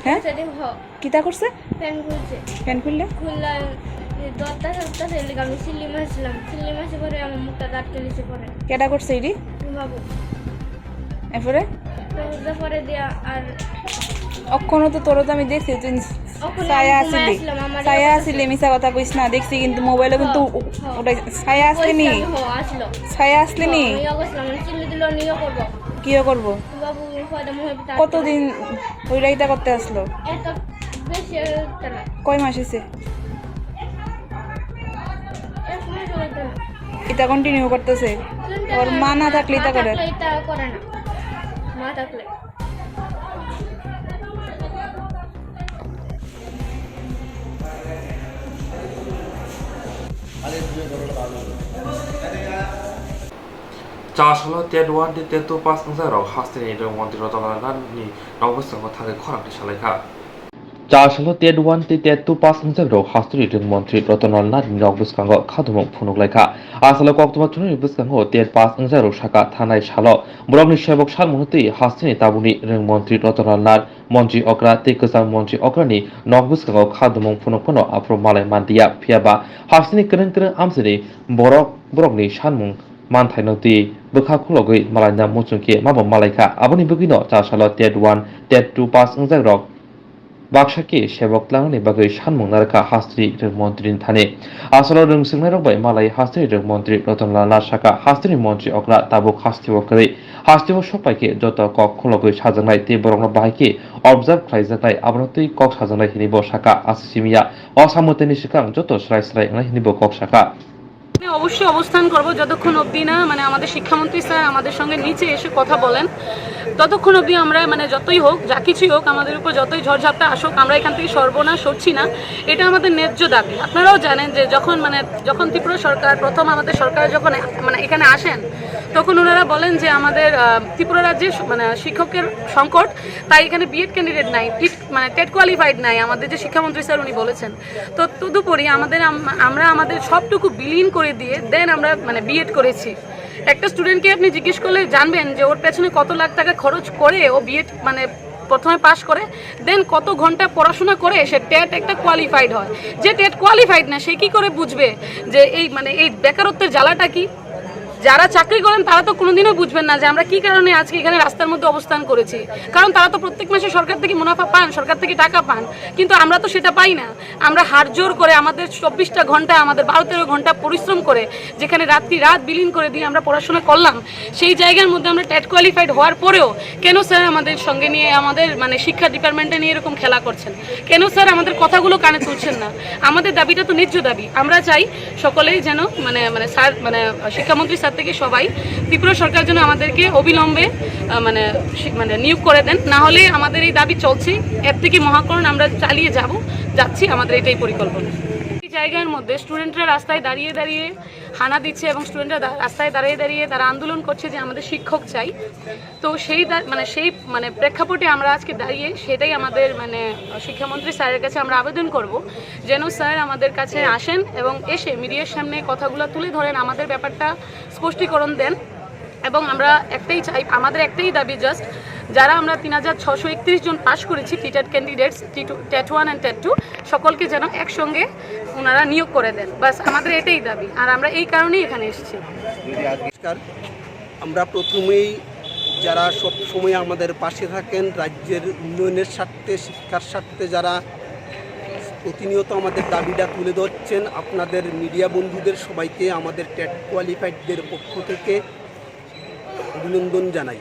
হ্যাঁ? সেদিন হ। কিতা করছে? ফ্যান খুলছে। ফ্যান খুললে? খুললে, এ, দরজা, দরজা খুললে আমি চিল্লি মারছিলাম। চিল্লি মারছি পরে আমার মুখটা আটকে নিছে পরে। কেডা করছে এডি? বাবু। এরপরে? দরজা পরে দিয়া আর অক্ষণও তো তোরা তো আমি দেখছি, তুই অক্ষণে ছায়া আমি ঘুমায় আছিলি। আসলাম, আমার ছায়া ইয়ে আছিলি, মিছা কথা কইস না, দেখছি কিন্তু মোবাইলে কিন্তু হ্যাঁ, উ-, হ্যাঁ। ওটাই ছায়া আসলি নি? কইছিলাম, হ্যাঁ, আসলো। ছায়া আসলি নি? হ্যাঁ, আমি ইয়ে করছিলাম, মানে চিল্লি দিল, নিয়ে করবো। কি ইয়ে করবো? বাবু, হয়তো মনে হয় তার কতদিন ওই রাইতা করতে আসলো? এত বেশি হতো না। কয় মাস হইছে? এক মাস হতো না। এটা কন্টিনিউ করতেছে? ওর মা না থাকলে এটা করে? মা থাকলে এটা করে না। মা থাকলে। Chasalo TET one tei TET two pass wngjakrok hasteni rwng montri Ratan Lal Nath ni nok bwskango thangwi khorang tisalaikha. Chasalo TET one tei TET two pass wngjakrok hasteni rwng montri Ratan Lal Nath ni nok bwskango khatumung phunuklaikha. Asalo koktwma chunoni bwskango TET pass wngjakrok saka thanai salo borokni sebok salmung twi hasteni tabukni rwng montri Ratan Lal Nath, montri okra tei kwcham montri okrani nok bwskango khatumung phunuk phano aphuru malai manliya. Phiyaba hasteni kwrwng kwrwng amchaini borok borokni salmung manthaino twi bwkha khulogwi malaina muchungkhe mabo malaikha. Aboni bagwino chasalo TET one, TET two pass wngjakrok baksa khe sebok tlangnani bagwi salmung narwkha hasteni rwng montri ni thani. Asalo rwng swngnairok bai malai hasteni rwng montri Ratan Lal Nath saka hasteni montri okra tabuk hasteo kwrwi. Hasteo sokpai khe joto kok khulogwi sajaknai tei borokno bahai khe observe khlaijaknai, abono twi kok sajaknai hinwi bo saka. Aswk simiya o samungtwini swkang joto swrai swrai wngnai hinwi bo kok saka. মানে অবশ্যই অবস্থান করব যতক্ষণ অবধি না মানে আমাদের শিক্ষামন্ত্রী স্যার আমাদের সঙ্গে নিচে এসে কথা বলেন, ততক্ষণ অবধি আমরা মানে যতই হোক, যা কিছুই হোক, আমাদের উপর যতই ঝড়ঝাপটা আসুক, আমরা এখান থেকে সরব না, সরছি না। এটা আমাদের ন্যায্য দাবি। আপনারাও জানেন যে যখন মানে যখন ত্রিপুরা সরকার প্রথম আমাদের সরকার যখন মানে এখানে আসেন, তখন ওনারা বলেন যে আমাদের আহ, ত্রিপুরা রাজ্যে স- মানে শিক্ষকের সংকট, তাই এখানে বিএড ক্যান্ডিডেট নাই, টিট মানে টেট কোয়ালিফাইড নাই, আমাদের যে শিক্ষামন্ত্রী স্যার উনি বলেছেন। তো তদুপরি আমাদের আম- আমরা আমাদের সবটুকু বিলীন করে দিয়ে দেন আমরা মানে বিএড করেছি। একটা স্টুডেন্টকে আপনি জিজ্ঞেস করলে জানবেন যে ওর পেছনে কত লাখ টাকা খরচ করে ও বিএড মানে প্রথমে পাশ করে, দেন কত ঘন্টা পড়াশোনা করে সে টেট একটা কোয়ালিফাইড হয়। যে টেট কোয়ালিফাইড না, সে কি করে বুঝবে যে এই মানে এই বেকারত্বের জ্বালাটা কি? যারা চাকরি করেন তারা তো কোনোদিনও বুঝবেন না যে আমরা কি কারণে আজকে এখানে রাস্তার মধ্যে অবস্থান করেছি, কারণ তারা তো প্রত্যেক মাসে সরকার থেকে মুনাফা পান, সরকার থেকে টাকা পান, কিন্তু আমরা তো সেটা পাই না। আমরা হাড় জোর করে আমাদের চব্বিশটা ঘন্টা, আমাদের বারো তেরো ঘন্টা পরিশ্রম করে যেখানে রাত্রি রাত বিলীন করে দিয়ে আমরা পড়াশোনা করলাম, সেই জায়গার মধ্যে আমরা টেট কোয়ালিফাইড হওয়ার পরেও কেন স্যার আমাদের সঙ্গে নিয়ে, আমাদের মানে শিক্ষা ডিপার্টমেন্টে নিয়ে এরকম খেলা করছেন? কেন স্যার আমাদের কথাগুলো কানে তুলছেন না? আমাদের দাবিটা তো ন্যায্য দাবি। আমরা চাই সকলেই যেন মানে মানে স্যার মানে শিক্ষামন্ত্রী স্যার থেকে সবাই ত্রিপুরা সরকার যেন আমাদেরকে অবিলম্বে আহ, মানে শি- মানে নিয়োগ করে দেন, না হলে আমাদের এই দাবি চলছে। এর থেকে মহাকরণ আমরা চালিয়ে যাব, যাচ্ছি, আমাদের এটাই পরিকল্পনা। এই জায়গার মধ্যে স্টুডেন্টরা রাস্তায় দাঁড়িয়ে দাঁড়িয়ে হানা দিচ্ছে এবং স্টুডেন্টরা দা- রাস্তায় দাঁড়িয়ে দাঁড়িয়ে তারা আন্দোলন করছে যে আমাদের শিক্ষক চাই। তো সেই দা- মানে সেই মানে প্রেক্ষাপটে আমরা আজকে দাঁড়িয়ে সেটাই আমাদের মানে শিক্ষামন্ত্রী স্যারের কাছে আমরা আবেদন করব যেন স্যার আমাদের কাছে আসেন এবং এসে মিডিয়ার সামনে কথাগুলো তুলে ধরেন, আমাদের ব্যাপারটা স্পষ্টীকরণ দেন। এবং আমরা একটাই চাই, আমাদের একটাই দাবি, জাস্ট যারা আমরা তিন হাজার ছশো একত্রিশ জন পাশ করেছি TTET candidates, TET one and TET two, সকলকে যেন একসঙ্গে ওনারা নিয়োগ করে দেন। বাস, আমাদের এটাই দাবি, আর আমরা এই কারণেই এখানে এসেছি। নমস্কার। আমরা প্রথমেই যারা সব সময় আমাদের পাশে থাকেন, রাজ্যের উন্নয়নের স্বার্থে, শিক্ষার স্বার্থে যারা প্রতিনিয়ত আমাদের দাবিটা তুলে ধরছেন, আপনাদের মিডিয়া বন্ধুদের সবাইকে আমাদের টেট কোয়ালিফাইডদের পক্ষ থেকে অভিনন্দন জানাই।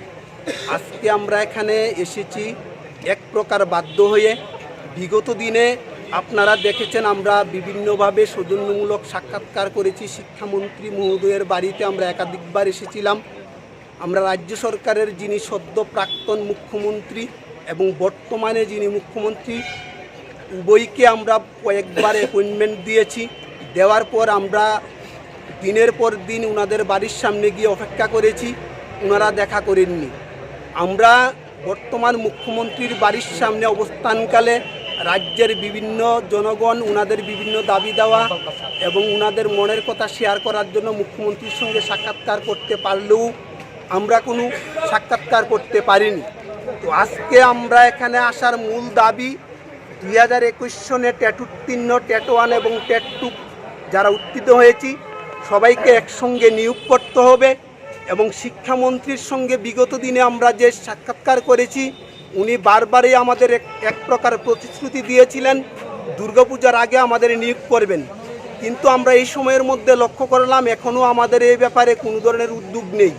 আজকে আমরা এখানে এসেছি এক প্রকার বাধ্য হয়ে। বিগত দিনে আপনারা দেখেছেন, আমরা বিভিন্নভাবে সৌজন্যমূলক সাক্ষাৎকার করেছি, শিক্ষামন্ত্রী মহোদয়ের বাড়িতে আমরা একাধিকবার এসেছিলাম। আমরা রাজ্য সরকারের যিনি সদ্য প্রাক্তন মুখ্যমন্ত্রী এবং বর্তমানে যিনি মুখ্যমন্ত্রী, উভয়কে আমরা কয়েকবার অ্যাপয়েন্টমেন্ট দিয়েছি। দেওয়ার পর আমরা দিনের পর দিন ওনাদের বাড়ির সামনে গিয়ে অপেক্ষা করেছি, ওনারা দেখা করেননি। আমরা বর্তমান মুখ্যমন্ত্রীর বাড়ির সামনে অবস্থানকালে রাজ্যের বিভিন্ন জনগণ ওনাদের বিভিন্ন দাবি দাওয়া এবং ওনাদের মনের কথা শেয়ার করার জন্য মুখ্যমন্ত্রীর সঙ্গে সাক্ষাৎকার করতে পারলেও আমরা কোনো সাক্ষাৎকার করতে পারিনি। তো আজকে আমরা এখানে আসার মূল দাবি, দুই হাজার একুশ সনে টেট উত্তীর্ণ, টেট ওয়ান এবং টেট টু যারা উত্তীর্ণ হয়েছি, সবাইকে একসঙ্গে নিয়োগ করতে হবে। এবং শিক্ষামন্ত্রীর সঙ্গে বিগত দিনে আমরা যে সাক্ষাৎকার করেছি, উনি বারবারই আমাদের এক এক প্রকার প্রতিশ্রুতি দিয়েছিলেন দুর্গাপূজার আগে আমাদের নিয়োগ করবেন। কিন্তু আমরা এই সময়ের মধ্যে লক্ষ্য করলাম, এখনও আমাদের এই ব্যাপারে কোনো ধরনের উদ্যোগ নেই।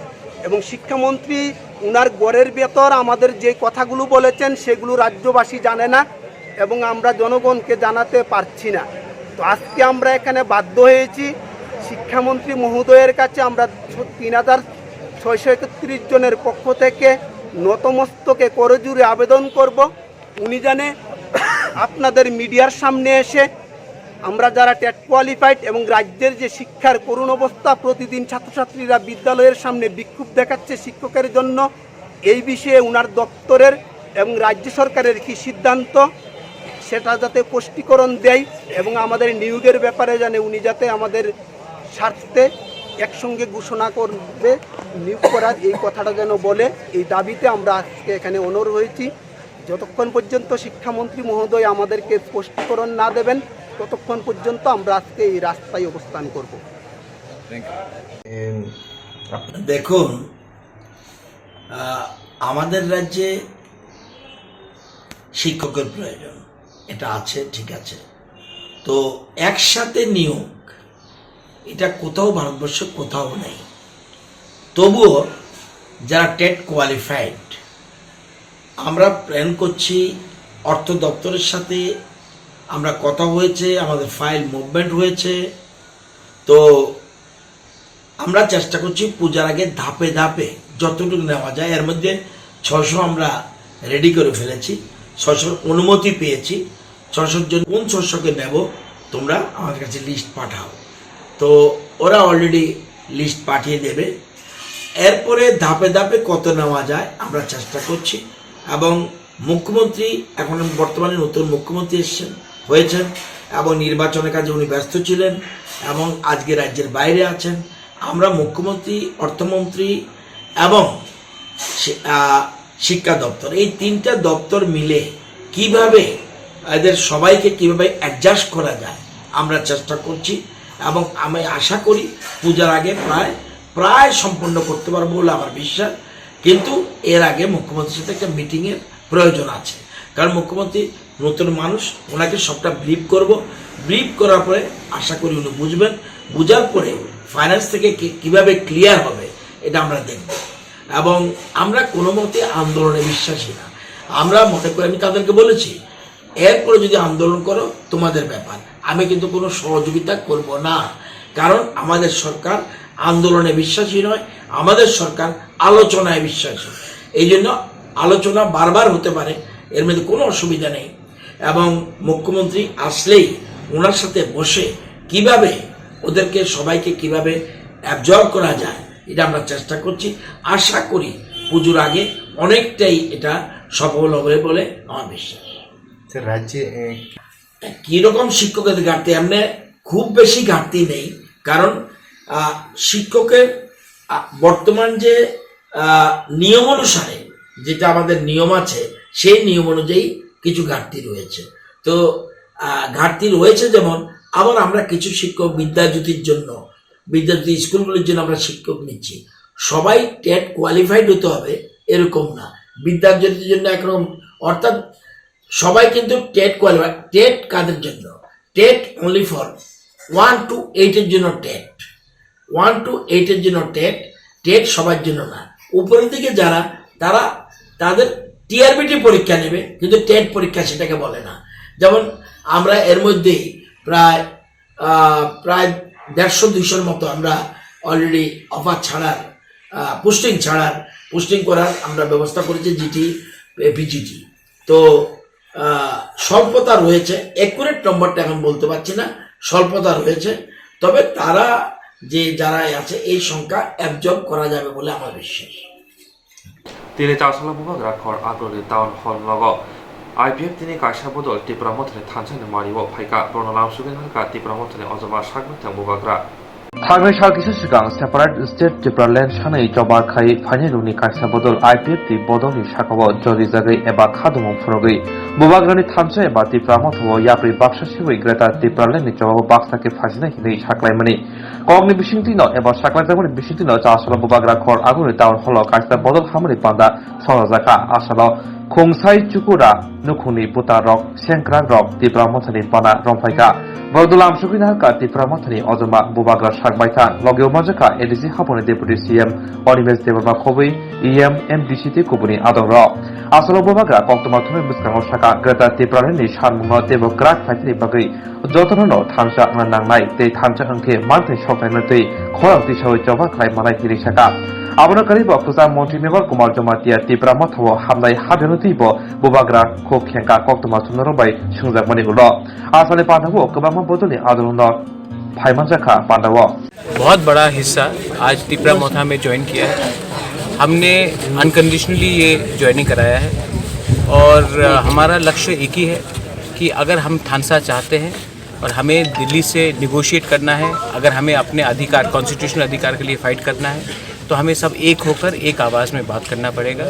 এবং শিক্ষামন্ত্রী উনার ঘরের ভেতর আমাদের যে কথাগুলো বলেছেন, সেগুলো রাজ্যবাসী জানে না এবং আমরা জনগণকে জানাতে পারছি না। তো আজকে আমরা এখানে বাধ্য হয়েছি শিক্ষামন্ত্রী মহোদয়ের কাছে আমরা তিন হাজার ছয়শো একত্রিশ জনের পক্ষ থেকে নতমস্তকে করজোড়ে আবেদন করব, উনি জানে আপনাদের মিডিয়ার সামনে এসে আমরা যারা টেট কোয়ালিফাইড এবং রাজ্যের যে শিক্ষার করুণ অবস্থা, প্রতিদিন ছাত্রছাত্রীরা বিদ্যালয়ের সামনে বিক্ষোভ দেখাচ্ছে শিক্ষকের জন্য, এই বিষয়ে উনার দপ্তরের এবং রাজ্য সরকারের কি সিদ্ধান্ত, সেটা যাতে স্পষ্টীকরণ দেয় এবং আমাদের নিয়োগের ব্যাপারে জানে উনি যাতে আমাদের স্বার্থে একসঙ্গে ঘোষণা করবে নিয়োগ করার, এই কথাটা যেন বলে, এই দাবিতে আমরা আজকে এখানে অনড় হয়েছি। যতক্ষণ পর্যন্ত শিক্ষামন্ত্রী মহোদয় আমাদেরকে স্পষ্টীকরণ না দেবেন, ততক্ষণ পর্যন্ত আমরা আজকে এই রাস্তায় অবস্থান করব। দেখুন, আহ, আমাদের রাজ্যে শিক্ষকের প্রয়োজন, এটা আছে, ঠিক আছে। তো একসাথে নিয়োগ, এটা কোথাও, ভারতবর্ষে কোথাও নেই। তবুও যারা টেট কোয়ালিফাইড, আমরা প্ল্যান করছি, অর্থ দপ্তরের সাথে আমরা কথা হয়েছে, আমাদের ফাইল মুভমেন্ট হয়েছে। তো আমরা চেষ্টা করছি পূজার আগে ধাপে ধাপে যতটুকু নেওয়া যায়। এর মধ্যে ছশো আমরা রেডি করে ফেলেছি, ছশোর অনুমতি পেয়েছি। ছশোর জন্য কোন ছশোকে নেব, তোমরা আমাদের কাছে লিস্ট পাঠাও। তো ওরা অলরেডি লিস্ট পাঠিয়ে দেবে। এরপরে ধাপে ধাপে কত নেওয়া যায় আমরা চেষ্টা করছি। এবং মুখ্যমন্ত্রী, এখন বর্তমানে নতুন মুখ্যমন্ত্রী এসছেন, হয়েছেন, এবং নির্বাচনের কাজে উনি ব্যস্ত ছিলেন এবং আজকে রাজ্যের বাইরে আছেন। আমরা মুখ্যমন্ত্রী, অর্থমন্ত্রী এবং শি- আহ, শিক্ষা দপ্তর, এই তিনটা দপ্তর মিলে কিভাবে এদের সবাইকে কিভাবে অ্যাডজাস্ট করা যায়, আমরা চেষ্টা করছি। এবং আমি আশা করি পূজার আগে প্রায় প্রায় সম্পন্ন করতে পারবো বলে আমার বিশ্বাস। কিন্তু এর আগে মুখ্যমন্ত্রীর সাথে একটা মিটিংয়ের প্রয়োজন আছে, কারণ মুখ্যমন্ত্রী নতুন মানুষ, ওনাকে সবটা ব্রিফ করব। ব্রিফ করার পরে আশা করি উনি বুঝবেন, বুঝার পরে ফাইন্যান্স থেকে কি- কিভাবে ক্লিয়ার হবে, এটা আমরা দেখব। এবং আমরা কোনো মতে আন্দোলনে বিশ্বাসী না। আমরা মনে করি, আমি তাদেরকে বলেছি, এরপরে যদি আন্দোলন করো, তোমাদের ব্যাপার, আমি কিন্তু কোনো সহযোগিতা করব না। কারণ আমাদের সরকার আন্দোলনে বিশ্বাসী নয়, আমাদের সরকার আলোচনায় বিশ্বাসী। এই জন্য আলোচনা বারবার হতে পারে, এর মধ্যে কোনো অসুবিধা নেই। এবং মুখ্যমন্ত্রী আসলেই ওনার সাথে বসে কিভাবে ওদেরকে সবাইকে কিভাবে অ্যাবজর্ব করা যায়, এটা আমরা চেষ্টা করছি। আশা করি পুজোর আগে অনেকটাই এটা সফল হবে বলে আমার বিশ্বাস। স্যার, রাজ্যে এ, কিরকম শিক্ষকের ঘাটতি? এমনি খুব বেশি ঘাটতি নেই, কারণ আহ, শিক্ষকের আহ, বর্তমান যে আহ, নিয়ম অনুসারে, যেটা আমাদের নিয়ম আছে, সেই নিয়ম অনুযায়ী কিছু ঘাটতি রয়েছে। তো আহ, ঘাটতি রয়েছে, যেমন আবার আমরা কিছু শিক্ষক বিদ্যাজ্যোতির জন্য, বিদ্যাজ্যোতি স্কুলগুলির জন্য আমরা শিক্ষক নিচ্ছি। সবাই টেট কোয়ালিফাইড হতে হবে এরকম না, বিদ্যাজ্যোতির জন্য একরকম, অর্থাৎ সবাই কিন্তু টেট কোয়ালিফাই। টেট কাদের জন্য? TET only for one two এইটের জন্য টেট, ওয়ান টু এইটের জন্য টেট। টেট সবার জন্য না। উপরের দিকে যারা, তারা তাদের টিআরবিটি পরীক্ষা নেবে, কিন্তু টেট পরীক্ষা সেটাকে বলে না। যেমন আমরা এর মধ্যেই প্রায় আহ, প্রায় দেড়শো দুইশোর মতো আমরা অলরেডি অফার ছাড়ার, পোস্টিং ছাড়ার, পোস্টিং করার আমরা ব্যবস্থা করেছি, জিটি, এপিজিটি। তো আহ, স্বল্পতা রয়েছে, অ্যাকুরেট নম্বরটা এখন বলতে পারছি না, স্বল্পতা রয়েছে। তবে তারা যে যারা আছে, এই সংখ্যা অ্যাবজর্ব করা যাবে বলে আমার বিশ্বাস। Tini Chasala bubagra khor Agroli town hall nogo I P F T ni kaisa bodol Tipra Mothani thansa ni mari o phaikha, bono lamsogwi nangkha Tipra Mothani ojoma sak bwthang bubagra. Thangnai sal kisa swkang separate state Tipraland sanwi choba khai phainai rokni kaisa bodol I P F T bodolni sakao jorijagwi eba khadumung phunugwi Bubagrani thansa eba Tipra Mothao yapri baksa swiwi Greater Tipralandni chobao baksa khe phaijinai hinwi saklaimani kokni bisingtwino eba saklaijakmani bisingtwino Chasalo Bubagra khor aguni town hall-o kaisa bodol hamani panda songjajakha. Asalo Khungsai Chukura nukhungni butarok, sengkrakrok Tipra Mothani pana romphaikha. Borok dula amsugwi naharkha Tipra Mothani ojoma Bubagra sak baithang. Logi o manjakha A D C haponi Deputy C M Animesh Debbarma khobwi E M, M D C tei kubuni adongrok. Asalo Bubagra koktwma thumwi bwskango sakha, Greater Tipralandni sanmungno teibo kwrak phaitini bagwi jotono no thansa wngna nangnai tei thansa wngkhe manthai soknaima tei khorang tisawi choba khlai manai hinwi sakha. Abono kwrwi bo kwcham montri Mevar Kumar Jamatia Tipra Mothao hamnai habyanw twibo Bubagra khuk khengkha koktwma thumnarok bai swngjakmani ulo. Asani pandao kwbangma bodolni adongrokno phaimanjakha pandao. बहुत बड़ा हिस्सा आज तिपरा मोथा में ज्वाइन किया है। हमने अनकंडीशनली ये ज्वाइनिंग कराया है और अ, हमारा लक्ष्य एक ही है कि अगर हम थानसा चाहते हैं और हमें दिल्ली से निगोशिएट करना है, अगर हमें अपने अधिकार, कॉन्स्टिट्यूशनल अधिकार के लिए फाइट करना है, तो हमें सब एक होकर एक आवाज़ में बात करना पड़ेगा।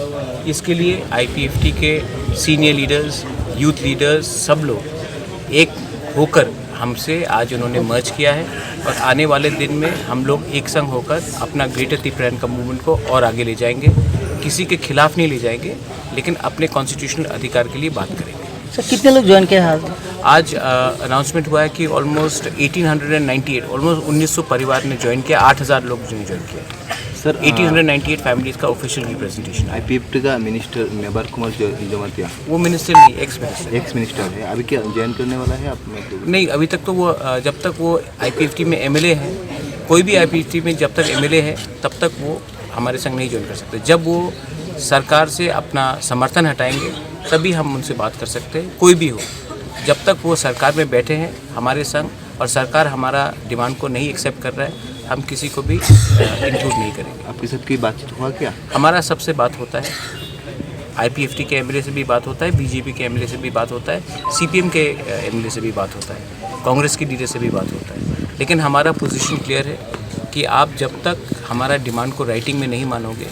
इसके लिए आईपीएफटी के सीनियर लीडर्स, यूथ लीडर्स, सब लोग एक होकर हमसे आज उन्होंने मर्ज किया है और आने वाले दिन में हम लोग एक संग होकर अपना ग्रेटर तिप्रान का मूवमेंट को और आगे ले जाएंगे। किसी के खिलाफ नहीं ले जाएंगे, लेकिन अपने कॉन्स्टिट्यूशनल अधिकार के लिए बात करेंगे। सर, कितने लोग ज्वाइन किए हैं आज? आज अनाउंसमेंट हुआ है कि almost eighteen hundred and ninety eight, almost उन्नीस सौ परिवार ने ज्वाइन किया, आठ हज़ार लोग ने ज्वाइन किया। सर, अ, eighteen hundred ninety eight families का ऑफिशियल रिप्रेजेंटेशन। आईपीएफटी का मिनिस्टर मेवार कुमार ज-, जमातिया। वो मिनिस्टर नहीं, एक्स मिनिस्टर। एक्स मिनिस्टर है, अभी क्या ज्वाइन करने वाला है आप, मतलब? नहीं, अभी तक तो वो, अ, जब तक वो आईपीएफटी में एमएलए है, कोई भी आईपीएफटी में जब तक एमएलए है, तब तक वो हमारे संग नहीं ज्वाइन कर सकते। जब वो सरकार से अपना समर्थन हटाएंगे, तभी हम उनसे बात कर सकते हैं, कोई भी हो। जब तक वो सरकार में बैठे हैं हमारे संग और सरकार हमारा डिमांड को नहीं एक्सेप्ट कर रहा है, हम किसी को भी, अ, इंक्लूड नहीं करेंगे। आपके साथ कोई बातचीत हुआ क्या? हमारा सबसे बात होता है, आईपीएफटी के एमएलए से भी बात होता है, बीजेपी के एमएलए से भी बात होता है, सीपीएम के, अ, एमएलए से भी बात होता है, कांग्रेस के लीडर से भी बात होता है, लेकिन हमारा पोजीशन क्लियर है कि आप जब तक हमारा डिमांड को राइटिंग में नहीं मानोगे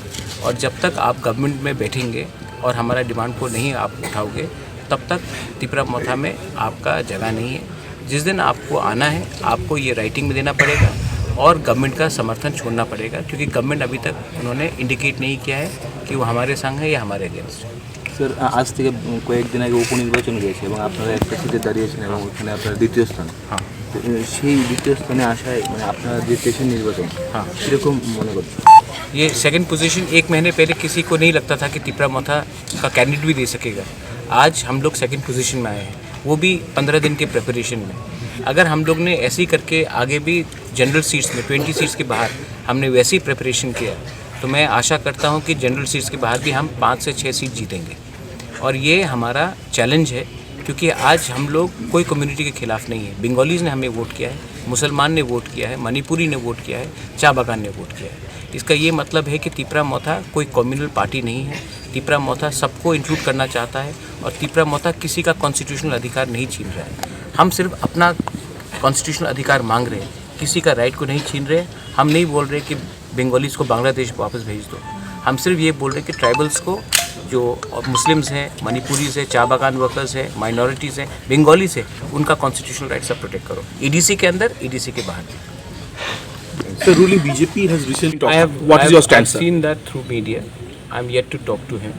और जब तक आप गवर्नमेंट में बैठेंगे और हमारा डिमांड को नहीं आप उठाओगे, तब तक तिपरा मोथा में आपका जगह नहीं है। जिस दिन आपको आना है, आपको ये राइटिंग में देना पड़ेगा और गवर्नमेंट का समर्थन छोड़ना पड़ेगा, क्योंकि गवर्नमेंट अभी तक उन्होंने इंडिकेट नहीं किया है कि वो हमारे संग है या हमारे अगेंस्ट है। স্যার, আ-, আজ থেকে, উম, কয়েকদিন আগে উপনির্বাচন গেছে এবং আপনারা একটা সিটে দাঁড়িয়েছেন এবং ওখানে আপনারা দ্বিতীয় স্থান। হ্যাঁ। তো, এ, সেই দ্বিতীয় স্থানে আসায়, মানে, আপনারা যে দেশের নির্বাচন, হ্যাঁ। কীরকম মনে করছেন? ये सेकंड पोजीशन, एक महीने पहले किसी को नहीं लगता था कि तिपरा मोथा का कैंडिडेट भी दे सकेगा। आज हम लोग सेकंड पोजीशन में आए हैं, वो भी पंद्रह दिन के प्रिपरेशन में। अगर हम लोग ने ऐसे ही करके आगे भी जनरल सीट्स में, ट्वेंटी सीट्स के बाहर हमने वैसे ही प्रिपरेशन किया, तो मैं आशा करता हूँ कि जनरल सीट्स के बाहर भी हम पाँच से छः सीट जीतेंगे। और ये हमारा चैलेंज है, क्योंकि आज हम लोग कोई कम्युनिटी के खिलाफ नहीं है। बंगालीज ने हमें वोट किया है, मुसलमान ने वोट किया है, मणिपुरी ने वोट किया है, चा बागान ने वोट किया है। इसका ये मतलब है कि तिपरा मोथा कोई कम्युनल पार्टी नहीं है। तिपरा मोथा सबको इंक्लूड करना चाहता है और तिपरा मोथा किसी का कॉन्स्टिट्यूशनल अधिकार नहीं छीन रहा है। हम सिर्फ अपना कॉन्स्टिट्यूशनल अधिकार मांग रहे हैं, किसी का राइट को नहीं छीन रहे। हम नहीं बोल रहे कि बंगालीज को बांग्लादेश वापस भेज दो। हम सिर्फ ये बोल रहे हैं कि ट्राइबल्स को, जो मुस्लिम्स हैं, मणिपुरीज हैं, चा बागान वर्कर्स हैं, माइनॉरिटीज हैं, बंगालीज हैं, उनका कॉन्स्टिट्यूशनल राइट सब प्रोटेक्ट करो, ईडीसी के अंदर, ईडीसी के बाहर। So, ruling B J P has recently talked. I have, What I is have, your stance, I've sir? Seen that through media. I'm yet to talk to him.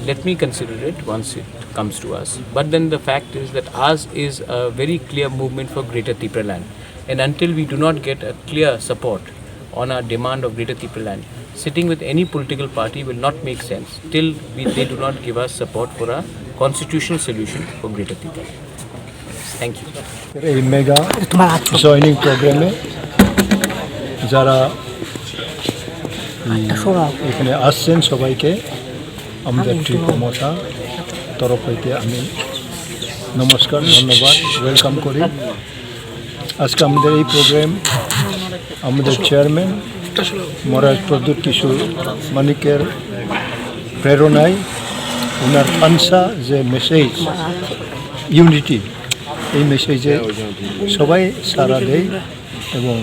Let me consider it once it comes to us. But then the fact is that ours is a very clear movement for Greater Tipraland. And until we do not get a clear support on our demand of Greater Tipraland, sitting with any political party will not make sense till we, they do not give us support for a constitutional solution for Greater Tipraland. Thank you. এই mega joining প্রোগ্রামে যারা, উম, এখানে আসছেন সবাইকে আমাদের টিপু মথা তরফ হইতে আমি নমস্কার, ধন্যবাদ, ওয়েলকাম করি। আজকে আমাদের এই প্রোগ্রাম আমাদের চেয়ারম্যান মহারাজ প্রদ্যুৎ কিশোর মানিকের প্রেরণায় ওনার আনসা যে মেসেজ, ইউনিটি, এই মেসেজে সবাই সাড়া দেয় এবং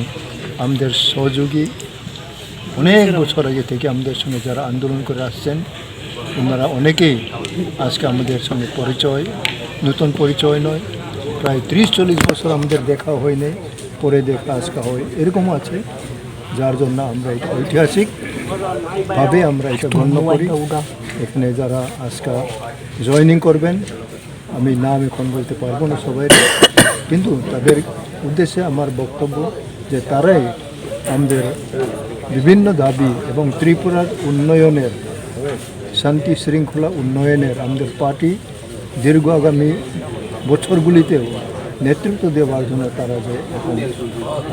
আমাদের সহযোগী, অনেক বছর আগে থেকে আমাদের সঙ্গে যারা আন্দোলন করে আসছেন, ওনারা অনেকেই আজকে আমাদের সঙ্গে পরিচয়, নতুন পরিচয় নয়, প্রায় ত্রিশ চল্লিশ বছর আমাদের দেখা হয়নি, পরে দেখা আজকে হয়, এরকমও আছে। যার জন্য আমরা এটা ঐতিহাসিকভাবে আমরা এটা গণ্য করি। এখানে যারা আজকে জয়েনিং করবেন, আমি নাম এখন বলতে পারবো না সবাই, কিন্তু তাদের উদ্দেশ্যে আমার বক্তব্য যে তারাই আমাদের বিভিন্ন দাবি এবং ত্রিপুরার উন্নয়নের, শান্তি শৃঙ্খলা উন্নয়নের আমাদের পার্টি দীর্ঘ আগামী বছরগুলিতেও নেতৃত্ব দেওয়ার জন্য তারা যে এখন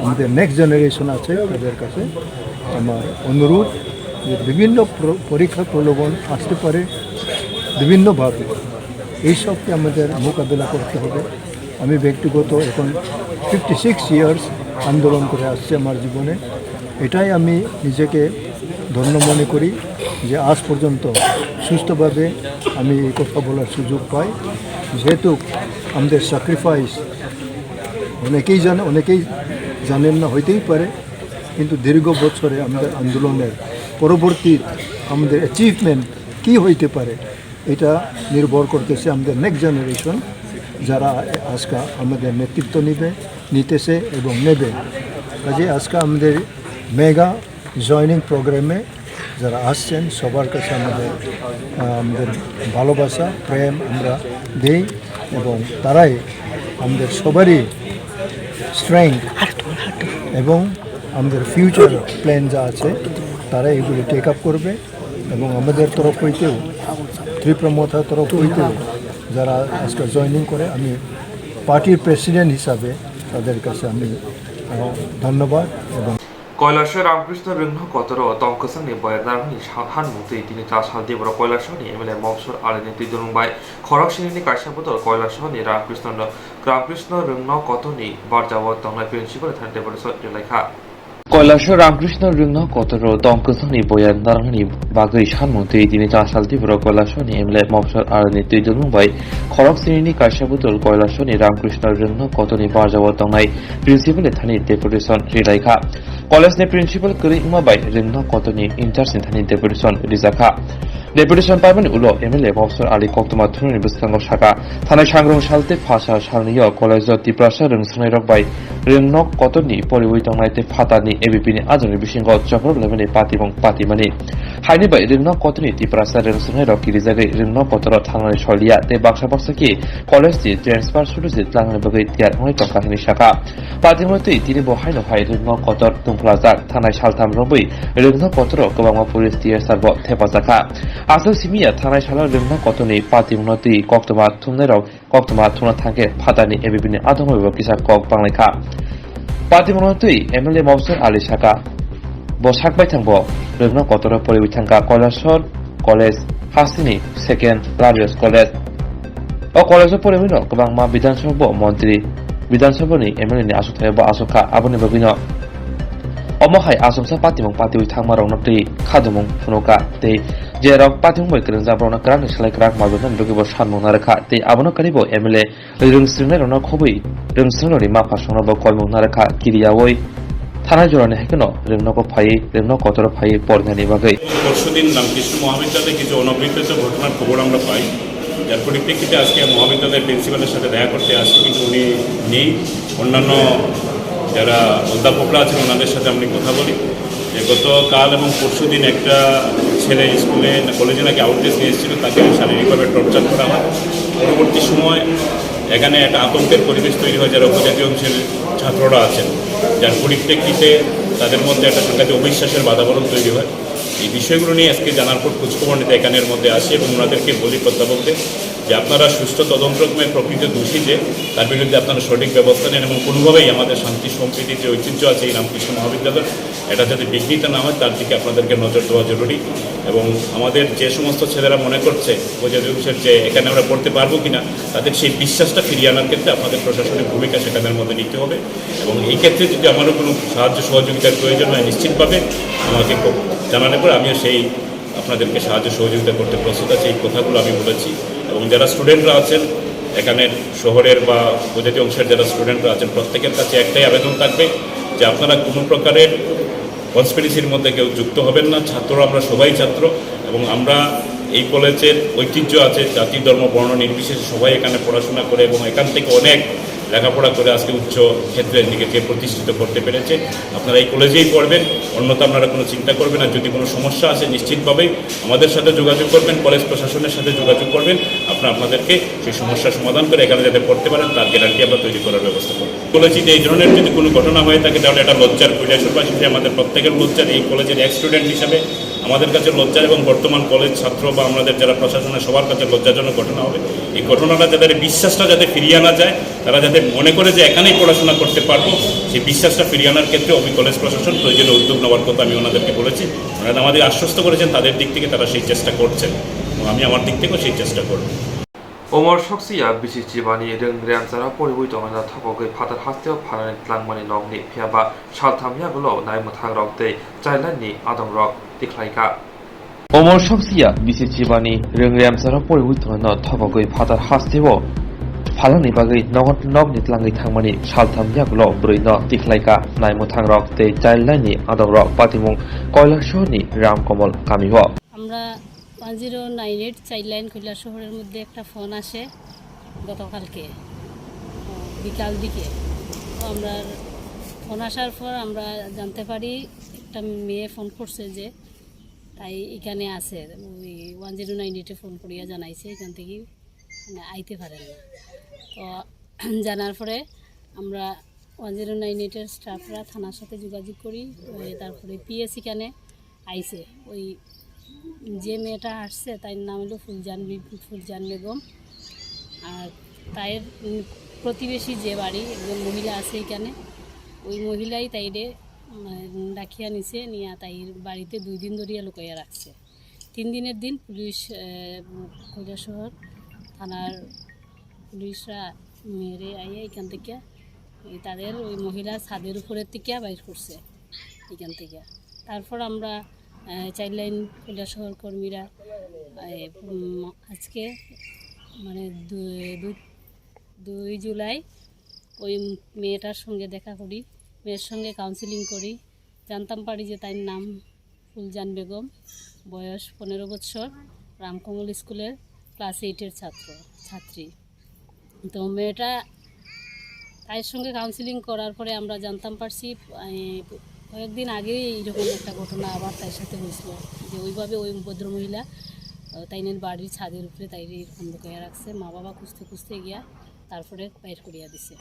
আমাদের নেক্সট জেনারেশন আছে, তাদের কাছে আমার অনুরোধ যে বিভিন্ন প্র-, পরীক্ষা প্রলোভন আসতে পারে বিভিন্নভাবে, এই সবকে আমাদের মোকাবিলা করতে হবে। আমি ব্যক্তিগত এখন ফিফটি সিক্স ইয়ার্স আন্দোলন করে আসছি আমার জীবনে। এটাই আমি নিজেকে ধন্য মনে করি যে আজ পর্যন্ত সুস্থভাবে আমি এই কথা বলার সুযোগ পাই। যেহেতু আমাদের স্যাক্রিফাইস অনেকেই জানে, অনেকেই জানেন না, হইতেই পারে, কিন্তু দীর্ঘ বছরে আমাদের আন্দোলনের পরবর্তী আমাদের অ্যাচিভমেন্ট কী হইতে পারে, এটা নির্ভর করতেছে আমাদের নেক্সট জেনারেশন, যারা আজকে আমাদের নেতৃত্ব নিবে, নিতেছে এবং নেবে। কাজে আজকে আমাদের মেগা জয়েনিং প্রোগ্রামে যারা আসছেন, সবার কাছে আমাদের, আহ, আমাদের ভালোবাসা, প্রেম আমরা দেই এবং তারাই আমাদের সবারই স্ট্রেংথ এবং আমাদের ফিউচার প্ল্যান যা আছে, তারা এগুলি টেক আপ করবে। এবং আমাদের তরফ হইতেও, ত্রিপুরা মথা তরফ হইতেও যারা আজকে জয়েনিং করে, আমি পার্টির প্রেসিডেন্ট হিসাবে তাদের কাছে আমি, আহ, ধন্যবাদ এবং Kailasho Ramkrishna Rwngno Kotoro tongkwsangni boyardarni sa-, hanmung twi tini chasal Dibro Kailasho ni M L A Mobsor Alini twi dulung bai khorok sinini kaisa bodol Kailasho ni Ramkrishna no, Ramkrishna Rwngno Kotorni barjao tongnai principal thani decoration rilaikha. Kailasho Ramkrishna Rwngno Kotoro tongkwsangni boyardarni bagwi sanmung twi tini chasal Dibro Kailasho ni M L A Mobsor Alini twi dulung bai khorok sinini kaisa bodol Kailasho ni Ramkrishna Rwngno Kotorni barjao tongnai principal thani decoration rilaikha. College ni principal kwrwi wngma bai Rwngno Kotorni in charge ni thani decoration rijakha. Decoration paimani ulo M L A Mobsor Ali koktwma thumnani bwskango saka, thanai sangrong sal tei phasa salnio college o Tiprasa rwngsongnairok bai Rwngno Kotorni poriwi tongnai tei phatarni A B P ni ajoni bisingo choprok laimani patimung patimani. Haini bai Rwngno Kotorni Tiprasa rwngsongnairok kirijagwi Rwngno Kotoro thangnani soliya tei baksa baksa khe college ni transfer sudu se tlangni bagwi tiyar wngwi tongkha hwnwi saka. Patimung twi tini bo haino hai Rwngno Kotor tungphlajak, thanai saltham romwi Rwngno Kotoro kwbangma police T S R bo thepajakha. Aswk simi ya thanai salo Rwngno Kotorni patimungno twi koktwma thumnairok koktwma thumna thangkhe phatarni A B P ni adongmaibo kisa kok banglaikha. Patimungno twi M L A Mobsor Ali saka, bo sak baithang bo Rwngno Kotoro poriwi thangkha Kailasor College, hasteni second largest college. O college o poriwino kwbangma Bidhan Sabha bo montri, Bidhan Sabha ni M L A ni aswk thai bo aswk kha, aboni bagwino omo hai achomsa patimung patiwi thangma rokno twi khadumung phunukha tei je rok patimung bai kwrwngjak borokno kwrakni slai kwrak malbwnani bagwi bo sanmung narwkha tei abono kwrwi bo M L A rwngsringnai rokno khobwi rwngsringnai rokni ma phasongno bo koimung narwkha kiriyawi thanai jorani hai kheno Rwngnogo phaiwi Rwngno Kotoro phaiwi porinani bagwi. পরশুদিন রামকৃষ্ণ মহাবিদ্যালয়ে কিছু অনাবৃত্ত ঘটনার খবর আমরা পাই, যার পরিপ্রেক্ষিতে আজকে মহাবিদ্যালয়ের প্রিন্সিপালের সাথে দেখা করতে আসি, কিন্তু উনি নেই। অন্যান্য যারা অধ্যাপকরা আছেন, ওনাদের সাথে আমি কথা বলি যে গতকাল এবং পরশুদিন একটা ছেলে স্কুলে না কলেজে নাকি আউটড্রেস নিয়ে এসেছিল, তাকে শারীরিকভাবে টর্চার করা হয়। পরবর্তী সময় এখানে একটা আতঙ্কের পরিবেশ তৈরি হয়, যারা উপজাতীয় অংশের ছাত্ররা আছেন, যার পরিপ্রেক্ষিতে তাদের মধ্যে একটা সাংঘাতিক অবিশ্বাসের বাতাবরণ তৈরি হয়। এই বিষয়গুলো নিয়ে আজকে জানার পর খোঁজখবর নিতে এখানের মধ্যে আসি এবং ওনাদেরকে বলি, অধ্যাপকদের, যে আপনারা সুষ্ঠু তদন্ত করে প্রকৃত দোষী যে, তার বিরুদ্ধে আপনারা সঠিক ব্যবস্থা নেন এবং কোনোভাবেই আমাদের শান্তি সম্প্রীতির যে ঐতিহ্য আছে এই রামকৃষ্ণ মহাবিদ্যালয়, এটা যাতে বিঘ্নিত না হয়, তার দিকে আপনাদেরকে নজর দেওয়া জরুরি। এবং আমাদের যে সমস্ত ছেলেরা মনে করছে উপজাতি অংশের যে এখানে আমরা পড়তে পারবো কিনা, তাদের সেই বিশ্বাসটা ফিরিয়ে আনার ক্ষেত্রে আপনাদের প্রশাসনিক ভূমিকা সেখানের মধ্যে নিতে হবে। এবং এই ক্ষেত্রে যদি আমারও কোনো সাহায্য সহযোগিতার প্রয়োজন হয়, নিশ্চিতভাবে আমাকে ক-, জানালে পরে আমিও সেই আপনাদেরকে সাহায্য সহযোগিতা করতে প্রস্তুত আছি, এই কথাগুলো আমি বলেছি। এবং যারা স্টুডেন্টরা আছেন এখানের শহরের বা উপজাতি অংশের যারা স্টুডেন্টরা আছেন, প্রত্যেকের কাছে একটাই আবেদন থাকবে, যে আপনারা কোনো প্রকারের কনস্পিরেসির মধ্যে কেউ যুক্ত হবেন না। ছাত্র, আমরা সবাই ছাত্র এবং আমরা এই কলেজের ঐতিহ্য আছে, জাতি, ধর্ম, বর্ণ নির্বিশেষে সবাই এখানে পড়াশোনা করে এবং এখান থেকে অনেক লেখাপড়া করে আজকে উচ্চ ক্ষেত্রে নিজেকে প্রতিষ্ঠিত করতে পেরেছে। আপনারা এই কলেজেই পড়বেন, অন্যথা আপনারা কোনো চিন্তা করবেন না। যদি কোনো সমস্যা আছে, নিশ্চিতভাবেই আমাদের সাথে যোগাযোগ করবেন, কলেজ প্রশাসনের সাথে যোগাযোগ করবেন। আমরা আপনাদেরকে সেই সমস্যার সমাধান করে এখানে যাতে পড়তে পারেন, তার গ্যারান্টি আমরা তৈরি করার ব্যবস্থা করব। বলেছি যে এই ধরনের যদি কোনো ঘটনা হয়ে থাকে, তাহলে এটা লজ্জার, কৈলাসহরবাসী হিসেবে আমাদের প্রত্যেকের লজ্জার, এই কলেজের এক স্টুডেন্ট হিসাবে আমাদের কাছে লজ্জার এবং বর্তমান কলেজ ছাত্র বা আমাদের যারা প্রশাসনের সবার কাছে লজ্জাজনক ঘটনা হবে। এই ঘটনাটা যাতে, বিশ্বাসটা যাতে ফিরিয়ে আনা যায়, তারা যাতে মনে করে যে এখানেই পড়াশোনা করতে পারবো, সেই বিশ্বাসটা ফিরিয়ে আনার ক্ষেত্রে অবি কলেজ প্রশাসন প্রয়োজনীয় উদ্যোগ নেওয়ার কথা আমি ওনাদেরকে বলেছি। ওনারা আমাদের আশ্বস্ত করেছেন, তাদের দিক থেকে তারা সেই চেষ্টা করছেন এবং আমি আমার দিক থেকেও সেই চেষ্টা করব। Omor soksiya bisi chibani rwng remsara poriwi tongna thokogwi phatar hasteo phalani tlangmani nokni phiyaba saltham yagulo naimwthangrok tei chailaini adongrok tikhlaikha. Omor soksiya bisi chibani rwng remsara poriwi tongna thokogwi phatar hasteo phalani bagwi nok-, nokni tlangwi thangmani saltham yagulo bwrwino tikhlaikha naimwthangrok tei chailaini adongrok patimung Koilasahorni Ramkomol kamio. আমরা one zero nine eight Childline কৈলাসহরের মধ্যে একটা ফোন আসে গতকালকে, আহ, বিকাল দিকে। তো আমরা ফোন আসার পর আমরা জানতে পারি একটা মেয়ে ফোন করছে যে তাই এখানে আছে, ওই ওয়ান জিরো নাইন এইটে ফোন করিয়া জানাইছে এখান থেকে মানে আইতে পারেন না। তো জানার পরে আমরা ওয়ান জিরো নাইন এইটের স্টাফরা থানার সাথে যোগাযোগ করি, ওই তারপরে পিএস এখানে আইছে। ওই যে মেয়েটা আসছে তার নাম হলো ফুলজান বি-, ফুলজান বেগম। আর তাইর, উম, প্রতিবেশী যে বাড়ি, একজন মহিলা আছে এখানে, ওই মহিলাই তাইরে, উম, ডাকিয়া নিছে, নিয়া তাইর বাড়িতে দুই দিন ধরিয়া লুকাইয়া রাখছে। তিন দিনের দিন পুলিশ, আহ, কৈলাসহর থানার পুলিশরা মেরে আইয়া এখান থেকে এই তাদের ওই মহিলা ছাদের উপরের থেকে বাইর করছে এখান থেকে। তারপর আমরা, আহ, চাইল্ডলাইন কৈলাসহর কর্মীরা, আহ, উম, আজকে মানে দু-, দু-, দুই জুলাই ওই মেয়েটার সঙ্গে দেখা করি, মেয়ের সঙ্গে কাউন্সেলিং করি। জানতাম পারি যে তার নাম ফুলজান বেগম, বয়স পনেরো বছর, রামকমল স্কুলের ক্লাস এইটের ছাত্র, ছাত্রী। তো মেয়েটা, তার সঙ্গে কাউন্সেলিং করার পরে আমরা জানতাম পারছি, এই, কয়েকদিন আগেই এইরকম একটা ঘটনা আবার তার সাথে হয়েছিল, যে ওইভাবে ওই ভদ্রমহিলা, আহ, তাইনের বাড়ির ছাদের উপরে তাইরে এরকম লুকাইয়া রাখছে। মা বাবা খুঁজতে খুঁজতে গিয়া তারপরে বাইর করিয়া দিছে।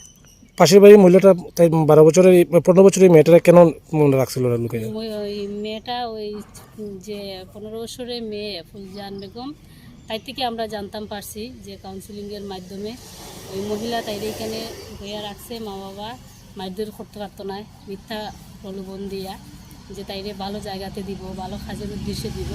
পাশের বাড়ির মহিলাটা, তাই বারো বছরের, এই পনেরো বছরের মেয়েটারে কেন মনে রাখছিল ওরা লুকিয়ে? ওই, ওই মেয়েটা, ওই যে পনেরো বছরের মেয়ে ফুলজান বেগম, তাই থেকে আমরা জানতাম পারছি যে কাউন্সেলিংয়ের মাধ্যমে ওই মহিলা তাইরে এখানে লুকাইয়া রাখছে। মা বাবা মারধর করতে পারতো না, মিথ্যা প্রলোভন দিয়া যে তাইরে ভালো জায়গাতে দিব, ভালো কাজের উদ্দেশ্যে দিব।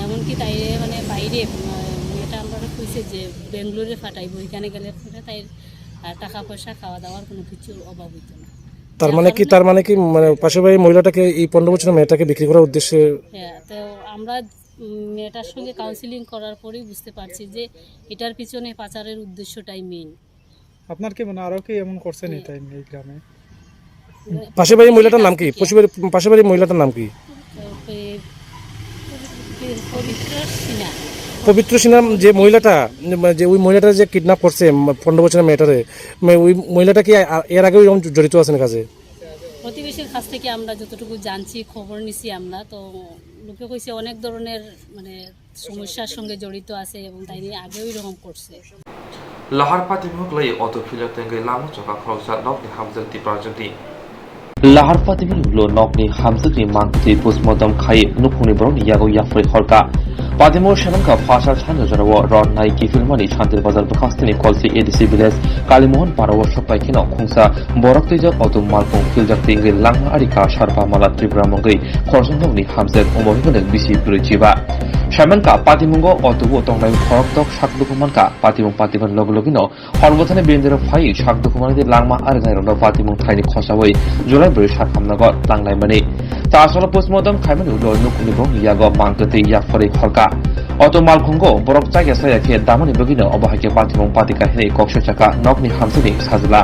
এমনকি তাইরে মানে বাইরে, উম, মেয়েটা আমরা কইছে যে বেঙ্গালোরে ফাটাইবো, ওইখানে গেলে পরে তাই, আহ, টাকা পয়সা, খাওয়া দাওয়ার কোনো কিছুর অভাব হইতো না। তার যার মানে কি, কারণে তার মানে কি, মানে পাশের বাড়ির মহিলাটাকে, এই পনেরো বছরের মেয়েটাকে বিক্রি করার উদ্দেশ্যে? হ্যাঁ, তো আমরা, উম, মেয়েটার সঙ্গে কাউন্সেলিং করার পরেই বুঝতে পারছি যে এটার পিছনে পাচারের উদ্দেশ্যটাই মেইন। আপনার কি মনে হয় আরো কি এমন করছেন এই হ্যাঁ। টাইমে এই গ্রামে? পাশের বাড়ির মহিলাটার নাম কি? পাশের বাড়ির, পাশের বাড়ির মহিলাটার নাম কি? তো পে-, পে-, পবিত্র সিনহা। পবিত্র সিনহা যে মহিলাটা, যে ওই মহিলাটা যে কিডন্যাপ করছে, উম, পনেরো বছরের মেয়েটারে, মে-, ওই মহিলাটা কি আ-, এর আগেও এরকম জড়িত আছেন কাজে? প্রতিবেশীর কাছ থেকে আমরা যতটুকু জানছি, খবর নিছি আমরা, তো লোকে কইছে অনেক ধরনের মানে সমস্যার সঙ্গে জড়িত আছে এবং তাই নিয়ে আগেও এরকম করছে। Lahar patimung lai auto pilot tengwi lama choka khoroksa nokni hamjak Tiprajwkni. Lahar patimung ulo nokni hamjakni mangtwi postmortem khai nukhungni borokni yago yapharwi horka. Patimung semankha phasal sanja jorao ronnai kiphilmani Shantir Bazar bwkhastini Kolsi A D C village Kalimohon parao sokpai kheno khungsa borok twijak auto malkhung philjak twi wngwi langma ari ka Sarpamala Tripura mungwi khoroksa nokni hamjak omo hwnwi bisi bwrwi chiba. Saimankha patimungo auto o tongnai khoroktok sak dukhu mankha, patimung patiban logi logino hor bwthani bendero phaiwi sak dukhu manwi langma ari nairokno patimung thaini khosawi July bwrwi sak hamnago tanglaimani. Chasolo postmortem khaimani ulo nukhungni borokni yago mangtwi yapharwi horka. Auto malkhungo borok chakya saya khe damani bagwino obo hai khe patimung patika hinwi kok soi saka nokni hamjani sajla.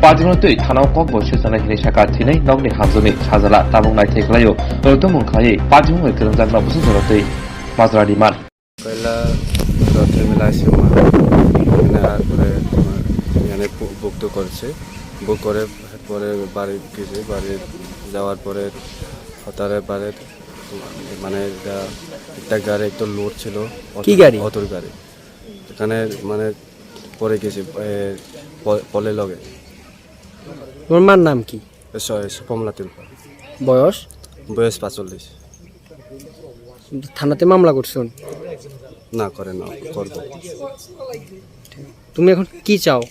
Patimung twi thanao kok bo soi sanai hinwi saka thinai nokni hamjani sajla tabuk naithai khlaio. Rotomung khlaiwi patimung bai kwrwngjakno bwswk jora twi majra rimar. Kaila rothe milai se ma. Ina pore yani book to korche. Book kore pore bari kise bari jawar pore hotare bare মানে এটা একটা গাড়ি একটা লোড ছিল। কি গাড়ি? অটোর গাড়ি। এখানে মানে পড়ে গেছে। পলের লগে। তোমার মার নাম কি? কমলা তিলপা। বয়স? বয়স পাঁচচল্লিশ। থানাতে মামলা করছো? না, করে না, করবো। তুমি এখন কি চাও?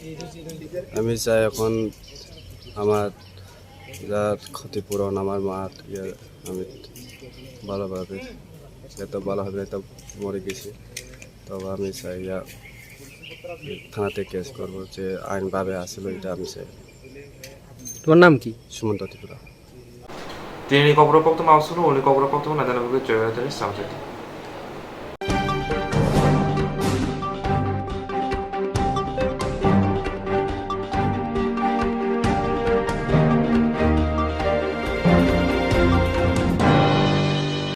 আমি চাই এখন আমার যার ক্ষতিপূরণ, আমার মার ইয়ে, আমি ভালোভাবে, এত ভালোভাবে তো মরে গেছি। তবে আমি চাই ইয়া, থানাতে কেস করবো, যে আইনভাবে আসলে এটা আমি চাই। তোমার নাম কি? সুমন্ত Tripura. Tini ni kokborok koktwma aswkno uni kokborok koktwma naidana bagwi Joy Rathore samjak.